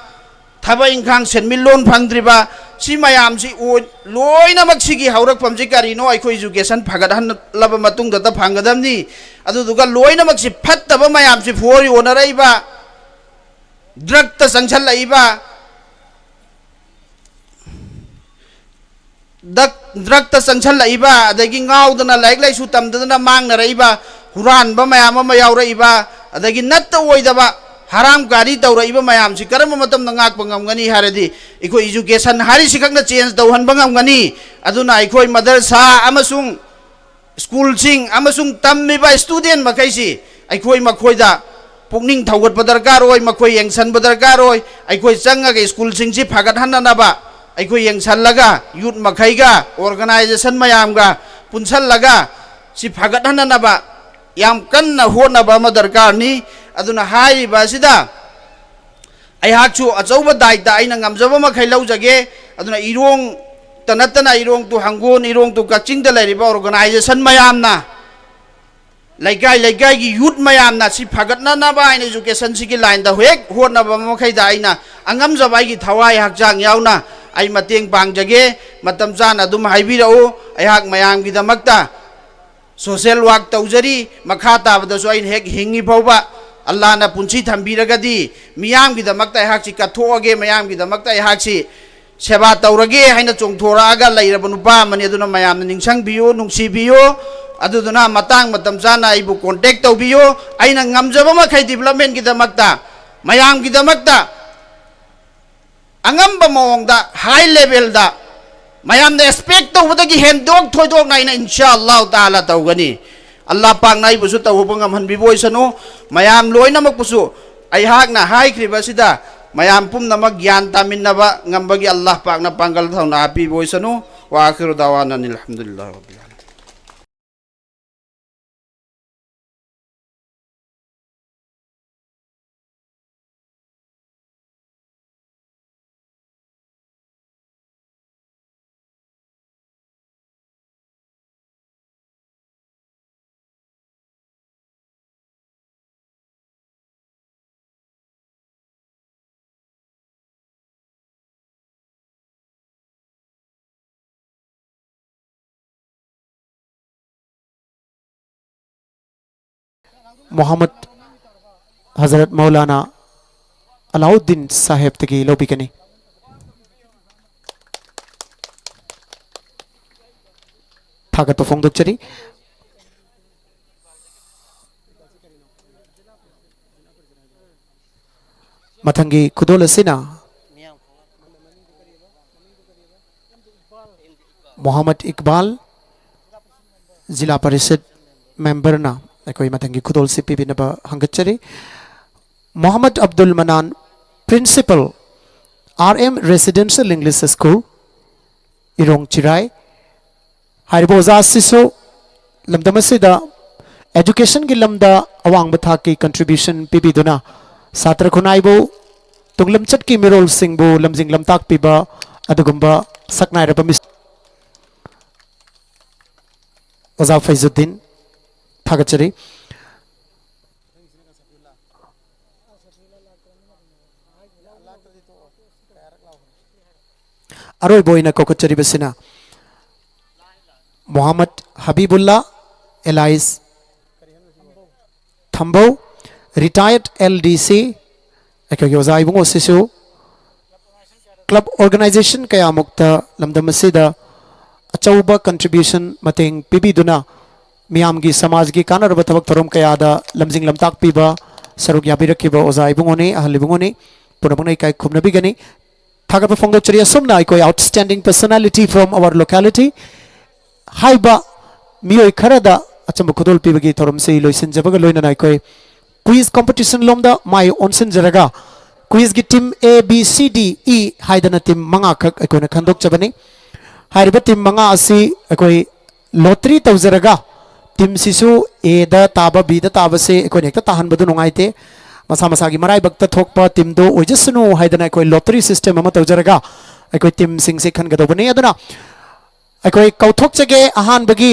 ꯊꯕꯛ ꯏꯪꯈꯥꯡ ꯁꯦꯟꯃꯤꯠꯂꯣꯟ ꯐꯪꯗ꯭ꯔꯤꯕ, ꯁꯤ ꯃꯌꯥꯝꯁꯤ ꯑꯣꯏ-, ꯂꯣꯏꯅꯃꯛ ꯁꯤꯒꯤ ꯍꯧꯔꯛꯐꯝꯁꯤ ꯀꯔꯤꯅꯣ? ꯑꯩꯈꯣꯏ education ꯐꯒꯠꯍꯜꯂꯕ ꯃꯇꯨꯡꯗꯇ ꯐꯪꯒꯗꯕꯅꯤ꯫ ꯑꯗꯨꯗꯨꯒ ꯂꯣꯏꯅꯃꯛꯁꯤ ꯐꯠꯇꯕ ꯃꯌꯥꯝꯁꯤ ꯐꯣꯔ ꯌꯣꯟꯅꯔꯛꯏꯕ, drugꯇ ꯆꯪꯁꯜꯂꯛꯏꯕ, drug-, drugꯇ ꯆꯪꯁꯜꯂꯛꯏꯕ, ꯑꯗꯒꯤ ꯉꯥꯎꯗꯅ ꯂꯥꯏꯔꯤꯛ ꯂꯥꯏꯁꯨ ꯇꯝꯗꯗꯅ ꯃꯥꯡꯅꯔꯛꯏꯕ, ꯍꯨꯔꯥꯟꯕ ꯃꯌꯥꯝ ꯑꯃ ꯌꯥꯎꯔꯛꯏꯕ, ꯑꯗꯒꯤ ꯅꯠꯇ ꯑꯣꯏꯗꯕ ꯍꯔꯥꯝ ꯀꯥꯔꯤ ꯇꯧꯔꯛꯏꯕ ꯃꯌꯥꯝꯁꯤ ꯀꯔꯝꯕ ꯃꯇꯝꯗ ꯉꯥꯛꯄ ꯉꯝꯒꯅꯤ ꯍꯥꯏꯔꯗꯤ, ꯑꯩꯈꯣꯏ education ꯍꯥꯏꯔꯤꯁꯤ ꯈꯛꯅ change ꯇꯧꯍꯟꯕ ꯉꯝꯒꯅꯤ꯫ ꯑꯗꯨꯅ ꯑꯩꯈꯣꯏ ꯃꯗꯔꯁꯥ ꯑꯃꯁꯨꯡ schoolꯁꯤꯡ ꯑꯃꯁꯨꯡ ꯇꯝꯃꯤꯕ student ꯃꯈꯩꯁꯤ ꯑꯩꯈꯣꯏ ꯃꯈꯣꯏꯗ ꯄꯨꯛꯅꯤꯡ ꯊꯧꯒꯠꯄ ꯗꯔꯀꯥꯔ ꯑꯣꯏ, ꯃꯈꯣꯏ ꯌꯦꯡꯁꯤꯟꯕ ꯗꯔꯀꯥꯔ ꯑꯣꯏ꯫ ꯑꯩꯈꯣꯏ ꯆꯪꯉꯒ schoolꯁꯤꯡꯁꯤ ꯐꯒꯠꯍꯟꯅꯅꯕ ꯑꯩꯈꯣꯏ ꯌꯦꯡꯁꯤꯜꯂꯒ, youth ꯃꯈꯩꯒ, organization ꯃꯌꯥꯝꯒ ꯄꯨꯟꯁꯤꯜꯂꯒ ꯁꯤ ꯐꯒꯠꯍꯟꯅꯅꯕ ꯌꯥꯝ ꯀꯟꯅ ꯍꯣꯠꯅꯕ ꯑꯃ ꯗꯔꯀꯥꯔꯅꯤ꯫ ꯑꯗꯨꯅ ꯍꯥꯏꯔꯤꯕ ꯑꯁꯤꯗ ꯑꯩꯍꯥꯛꯁꯨ ꯑꯆꯧꯕ ꯗꯥꯏꯇ ꯑꯩꯅ ꯉꯝꯖꯕ ꯃꯈꯩ ꯂꯧꯖꯒꯦ꯫ ꯑꯗꯨꯅ ꯏꯔꯣꯡꯇ ꯅꯠꯇꯅ ꯏꯔꯣꯡ to ꯍꯪꯒꯣꯟ, ꯏꯔꯣꯡ to ꯀꯛꯆꯤꯡꯗ ꯂꯩꯔꯤꯕ organization ꯃꯌꯥꯝꯅ, ꯂꯩꯀꯥꯏ ꯂꯩꯀꯥꯏꯒꯤ youth ꯃꯌꯥꯝꯅ ꯁꯤ ꯐꯒꯠꯅꯅꯕ ꯍꯥꯏꯅ educationꯁꯤꯒꯤ lineꯗ ꯍꯦꯛ ꯍꯣꯠꯅꯕ ꯃꯈꯩꯗ ꯑꯩꯅ ꯑꯉꯝꯖꯕ ꯑꯩꯒꯤ ꯊꯋꯥꯏ ꯍꯛꯆꯥꯡ ꯌꯥꯎꯅ ꯑꯩ ꯃꯇꯦꯡ ꯄꯥꯡꯖꯒꯦ꯫ ꯃꯇꯝ ꯆꯥꯅ ꯑꯗꯨꯝ ꯍꯥꯏꯕꯤꯔꯛꯎ꯫ ꯑꯩꯍꯥꯛ ꯃꯌꯥꯝꯒꯤꯗꯃꯛꯇ social work ꯇꯧꯖꯔꯤ꯫ ꯃꯈꯥ ꯇꯥꯕꯗꯁꯨ ꯑꯩꯅ ꯍꯦꯛ ꯍꯤꯡꯉꯤ ꯐꯥꯎꯕ, ꯑꯜꯂꯥꯅ ꯄꯨꯟꯁꯤ ꯊꯝꯕꯤꯔꯒꯗꯤ, ꯃꯤꯌꯥꯝꯒꯤꯗꯃꯛꯇ ꯑꯩꯍꯥꯛꯁꯤ ꯀꯠꯊꯣꯛꯑꯒꯦ, ꯃꯌꯥꯝꯒꯤꯗꯃꯛꯇ ꯑꯩꯍꯥꯛꯁꯤ ꯁꯦꯕꯥ ꯇꯧꯔꯒꯦ ꯍꯥꯏꯅ ꯆꯣꯡꯊꯣꯔꯛꯑꯒ ꯂꯩꯔꯕ ꯅꯨꯄꯥ ꯑꯃꯅꯤ꯫ ꯑꯗꯨꯅ ꯃꯌꯥꯝꯅ ꯅꯤꯡꯁꯤꯡꯕꯤꯌꯨ, ꯅꯨꯡꯁꯤꯕꯤꯌꯨ꯫ ꯑꯗꯨꯗꯨꯅ ꯃꯇꯥꯡ ꯃꯇꯝ ꯆꯥꯅ ꯑꯩꯕꯨ contact ꯇꯧꯕꯤꯌꯨ꯫ ꯑꯩꯅ ꯉꯝꯖꯕ ꯃꯈꯩ developmentꯒꯤꯗꯃꯛꯇ, ꯃꯌꯥꯝꯒꯤꯗꯃꯛꯇ ꯑꯉꯝꯕ ꯃꯑꯣꯡꯗ, high levelꯗ, ꯃꯌꯥꯝꯅ expect ꯇꯧꯕꯗꯒꯤ ꯍꯦꯟꯗꯣꯛ ꯊꯣꯏꯗꯣꯛꯅ ꯑꯩꯅ ꯏꯟꯁꯥ ꯑꯜꯂꯥꯍ ꯇꯥꯂꯥ ꯇꯧꯒꯅꯤ꯫ ꯑꯜꯂꯥꯍ ꯄꯥꯛꯅ ꯑꯩꯕꯨꯁꯨ ꯇꯧꯕ ꯉꯝꯍꯟꯕꯤꯕ ꯑꯣꯏꯁꯅꯨ꯫ ꯃꯌꯥꯝ ꯂꯣꯏꯅꯃꯛꯄꯨꯁꯨ ꯑꯩꯍꯥꯛꯅ ꯍꯥꯏꯈ꯭ꯔꯤꯕ ꯑꯁꯤꯗ ꯃꯌꯥꯝ ꯄꯨꯝꯅꯃꯛ ꯒ꯭ꯌꯥꯟ ꯇꯥꯃꯤꯟꯅꯕ ꯉꯝꯕꯒꯤ ꯑꯜꯂꯥꯍ ꯄꯥꯛꯅ ꯄꯥꯡꯒꯜ ꯊꯧꯅꯥ ꯄꯤꯕ ꯑꯣꯏꯁꯅꯨ꯫ وآخر دعوانا أن الحمد لله رب العالمين. ꯃꯣꯍꯝꯃꯗ ꯍꯖꯔꯠ ꯃꯧꯂꯥꯅꯥ ꯑꯂꯥꯎꯗꯤꯟ ꯁꯥꯍꯦꯕꯇꯒꯤ ꯂꯧꯕꯤꯒꯅꯤ꯫ ꯊꯥꯒꯠꯄ ꯐꯣꯡꯗꯣꯛꯆꯔꯤ꯫ ꯃꯊꯪꯒꯤ ꯈꯨꯗꯣꯜ ꯑꯁꯤꯅ ꯃꯣꯍꯝꯃꯗ ꯏꯛꯕꯥꯜ, ꯖꯤꯂꯥ ꯄꯔꯤꯁꯠ ꯃꯦꯝꯕꯔꯅ ꯑꯩꯈꯣꯏ ꯃꯊꯪꯒꯤ ꯈꯨꯗꯣꯜꯁꯤ ꯄꯤꯕꯤꯅꯕ ꯍꯪꯒꯠꯆꯔꯤ꯫ Mohammad Abdul Manan, principal, R M residential English school, Irong Chirai. ꯍꯥꯏꯔꯤꯕ ꯑꯣꯖꯥ ꯑꯁꯤꯁꯨ ꯂꯝꯗꯝ ꯑꯁꯤꯗ ꯑꯦꯖꯨꯀꯦꯁꯟꯒꯤ ꯂꯝꯗ ꯑꯋꯥꯡꯕ ꯊꯥꯛꯀꯤ ꯀꯟꯇ꯭ꯔꯤꯕ꯭ꯌꯨꯁꯟ ꯄꯤꯕꯤꯗꯨꯅ ꯁꯥꯇ꯭ꯔ ꯈꯨꯟꯅꯥꯏꯕꯨ, ꯇꯨꯡꯂꯝꯆꯠꯀꯤ ꯃꯤꯔꯣꯜꯁꯤꯡꯕꯨ ꯂꯝꯖꯤꯡ ꯂꯝꯇꯥꯛꯄꯤꯕ ꯑꯗꯨꯒꯨꯝꯕ ꯁꯛꯅꯥꯏꯔꯕ ꯃꯤꯁ ꯑꯣꯖꯥ ꯐꯩꯖꯨꯗꯤꯟ, ꯊꯥꯒꯠꯆꯔꯤ꯫ ꯑꯔꯣꯏꯕ ꯑꯣꯏꯅ ꯀꯧꯈꯠꯆꯔꯤꯕꯁꯤꯅ ꯃꯣꯍꯝꯃꯗ ꯍꯕꯤꯕꯨꯜꯂꯥ, ꯑꯦꯂꯥꯏꯁ ꯊꯝꯕꯧ, ꯔꯤꯇꯥꯌꯔꯗ ꯑꯦꯜ ꯗꯤ ꯁꯤ, ꯑꯩꯈꯣꯏꯒꯤ ꯑꯣꯖꯥ ꯏꯕꯨꯡꯉꯣꯁꯤꯁꯨ ꯀ꯭ꯂꯕ ꯑꯣꯔꯒꯅꯥꯏꯖꯦꯁꯟ ꯀꯌꯥꯃꯨꯛꯇ ꯂꯝꯗꯝ ꯑꯁꯤꯗ ꯑꯆꯧꯕ ꯀꯟꯇ꯭ꯔꯤꯕ꯭ꯌꯨꯁꯟ, ꯃꯇꯦꯡ ꯄꯤꯕꯤꯗꯨꯅ ꯃꯤꯌꯥꯝꯒꯤ, ꯁꯃꯥꯖꯒꯤ ꯀꯥꯟꯅꯔꯕ ꯊꯕꯛ ꯊꯧꯔꯝ ꯀꯌꯥꯗ ꯂꯝꯖꯤꯡ ꯂꯝꯇꯥꯛꯄꯤꯕ, ꯁꯔꯨꯛ ꯌꯥꯕꯤꯔꯛꯈꯤꯕ ꯑꯣꯖꯥ ꯏꯕꯨꯡꯉꯣꯅꯤ, ꯑꯍꯜ ꯏꯕꯨꯡꯉꯣꯅꯤ꯫ ꯄꯨꯝꯅꯃꯛꯅ ꯏꯀꯥꯏ ꯈꯨꯝꯅꯕꯤꯒꯅꯤ꯫ ꯊꯥꯒꯠꯄ ꯐꯣꯡꯗꯣꯛꯆꯔꯤ꯫ ꯑꯁꯨꯝꯅ ꯑꯩꯈꯣꯏ outstanding personality from our locality ꯍꯥꯏꯕ ꯃꯤꯑꯣꯏ ꯈꯔꯗ ꯑꯆꯝꯕ ꯈꯨꯗꯣꯜ ꯄꯤꯕꯒꯤ ꯊꯧꯔꯝꯁꯤ ꯂꯣꯏꯁꯤꯟꯖꯕꯒ ꯂꯣꯏꯅꯅ ꯑꯩꯈꯣꯏ ꯀ꯭ꯋꯤꯖ ꯀꯣꯝꯄꯤꯇꯤꯁꯟ ꯂꯣꯝꯗ ꯃꯥꯏ ꯑꯣꯟꯁꯤꯟꯖꯔꯒ, ꯀ꯭ꯋꯤꯖꯒꯤ ꯇꯤꯝ ꯑꯦ, ꯕꯤ, ꯁꯤ, ꯗꯤ, ꯏ ꯍꯥꯏꯗꯅ ꯇꯤꯝ ꯃꯉꯥꯈꯛ ꯑꯩꯈꯣꯏꯅ ꯈꯟꯗꯣꯛꯆꯕꯅꯤ꯫ ꯍꯥꯏꯔꯤꯕ ꯇꯤꯝ ꯃꯉꯥ ꯑꯁꯤ ꯑꯩꯈꯣꯏ ꯂꯣꯇꯔꯤ ꯇꯧꯖꯔꯒ, ꯇꯤꯝꯁꯤꯁꯨ ꯑꯦꯗ ꯇꯥꯕ, ꯕꯤꯗ ꯇꯥꯕꯁꯦ ꯑꯩꯈꯣꯏꯅ ꯍꯦꯛꯇ ꯇꯥꯍꯟꯕꯗꯨ ꯅꯨꯡꯉꯥꯏꯇꯦ꯫ ꯃꯁꯥ ꯃꯁꯥꯒꯤ ꯃꯔꯥꯏꯕꯛꯇ ꯊꯣꯛꯄ ꯇꯤꯝꯗꯨ ꯑꯣꯏꯖꯁꯅꯨ ꯍꯥꯏꯗꯅ ꯑꯩꯈꯣꯏ ꯂꯣꯇꯔꯤ ꯁꯤꯁꯇꯦꯝ ꯑꯃ ꯇꯧꯖꯔꯒ ꯑꯩꯈꯣꯏ ꯇꯤꯝꯁꯤꯡꯁꯦ ꯈꯟꯒꯗꯧꯕꯅꯤ꯫ ꯑꯗꯨꯅ ꯑꯩꯈꯣꯏ ꯀꯧꯊꯣꯛꯆꯒꯦ ꯑꯍꯥꯟꯕꯒꯤ꯫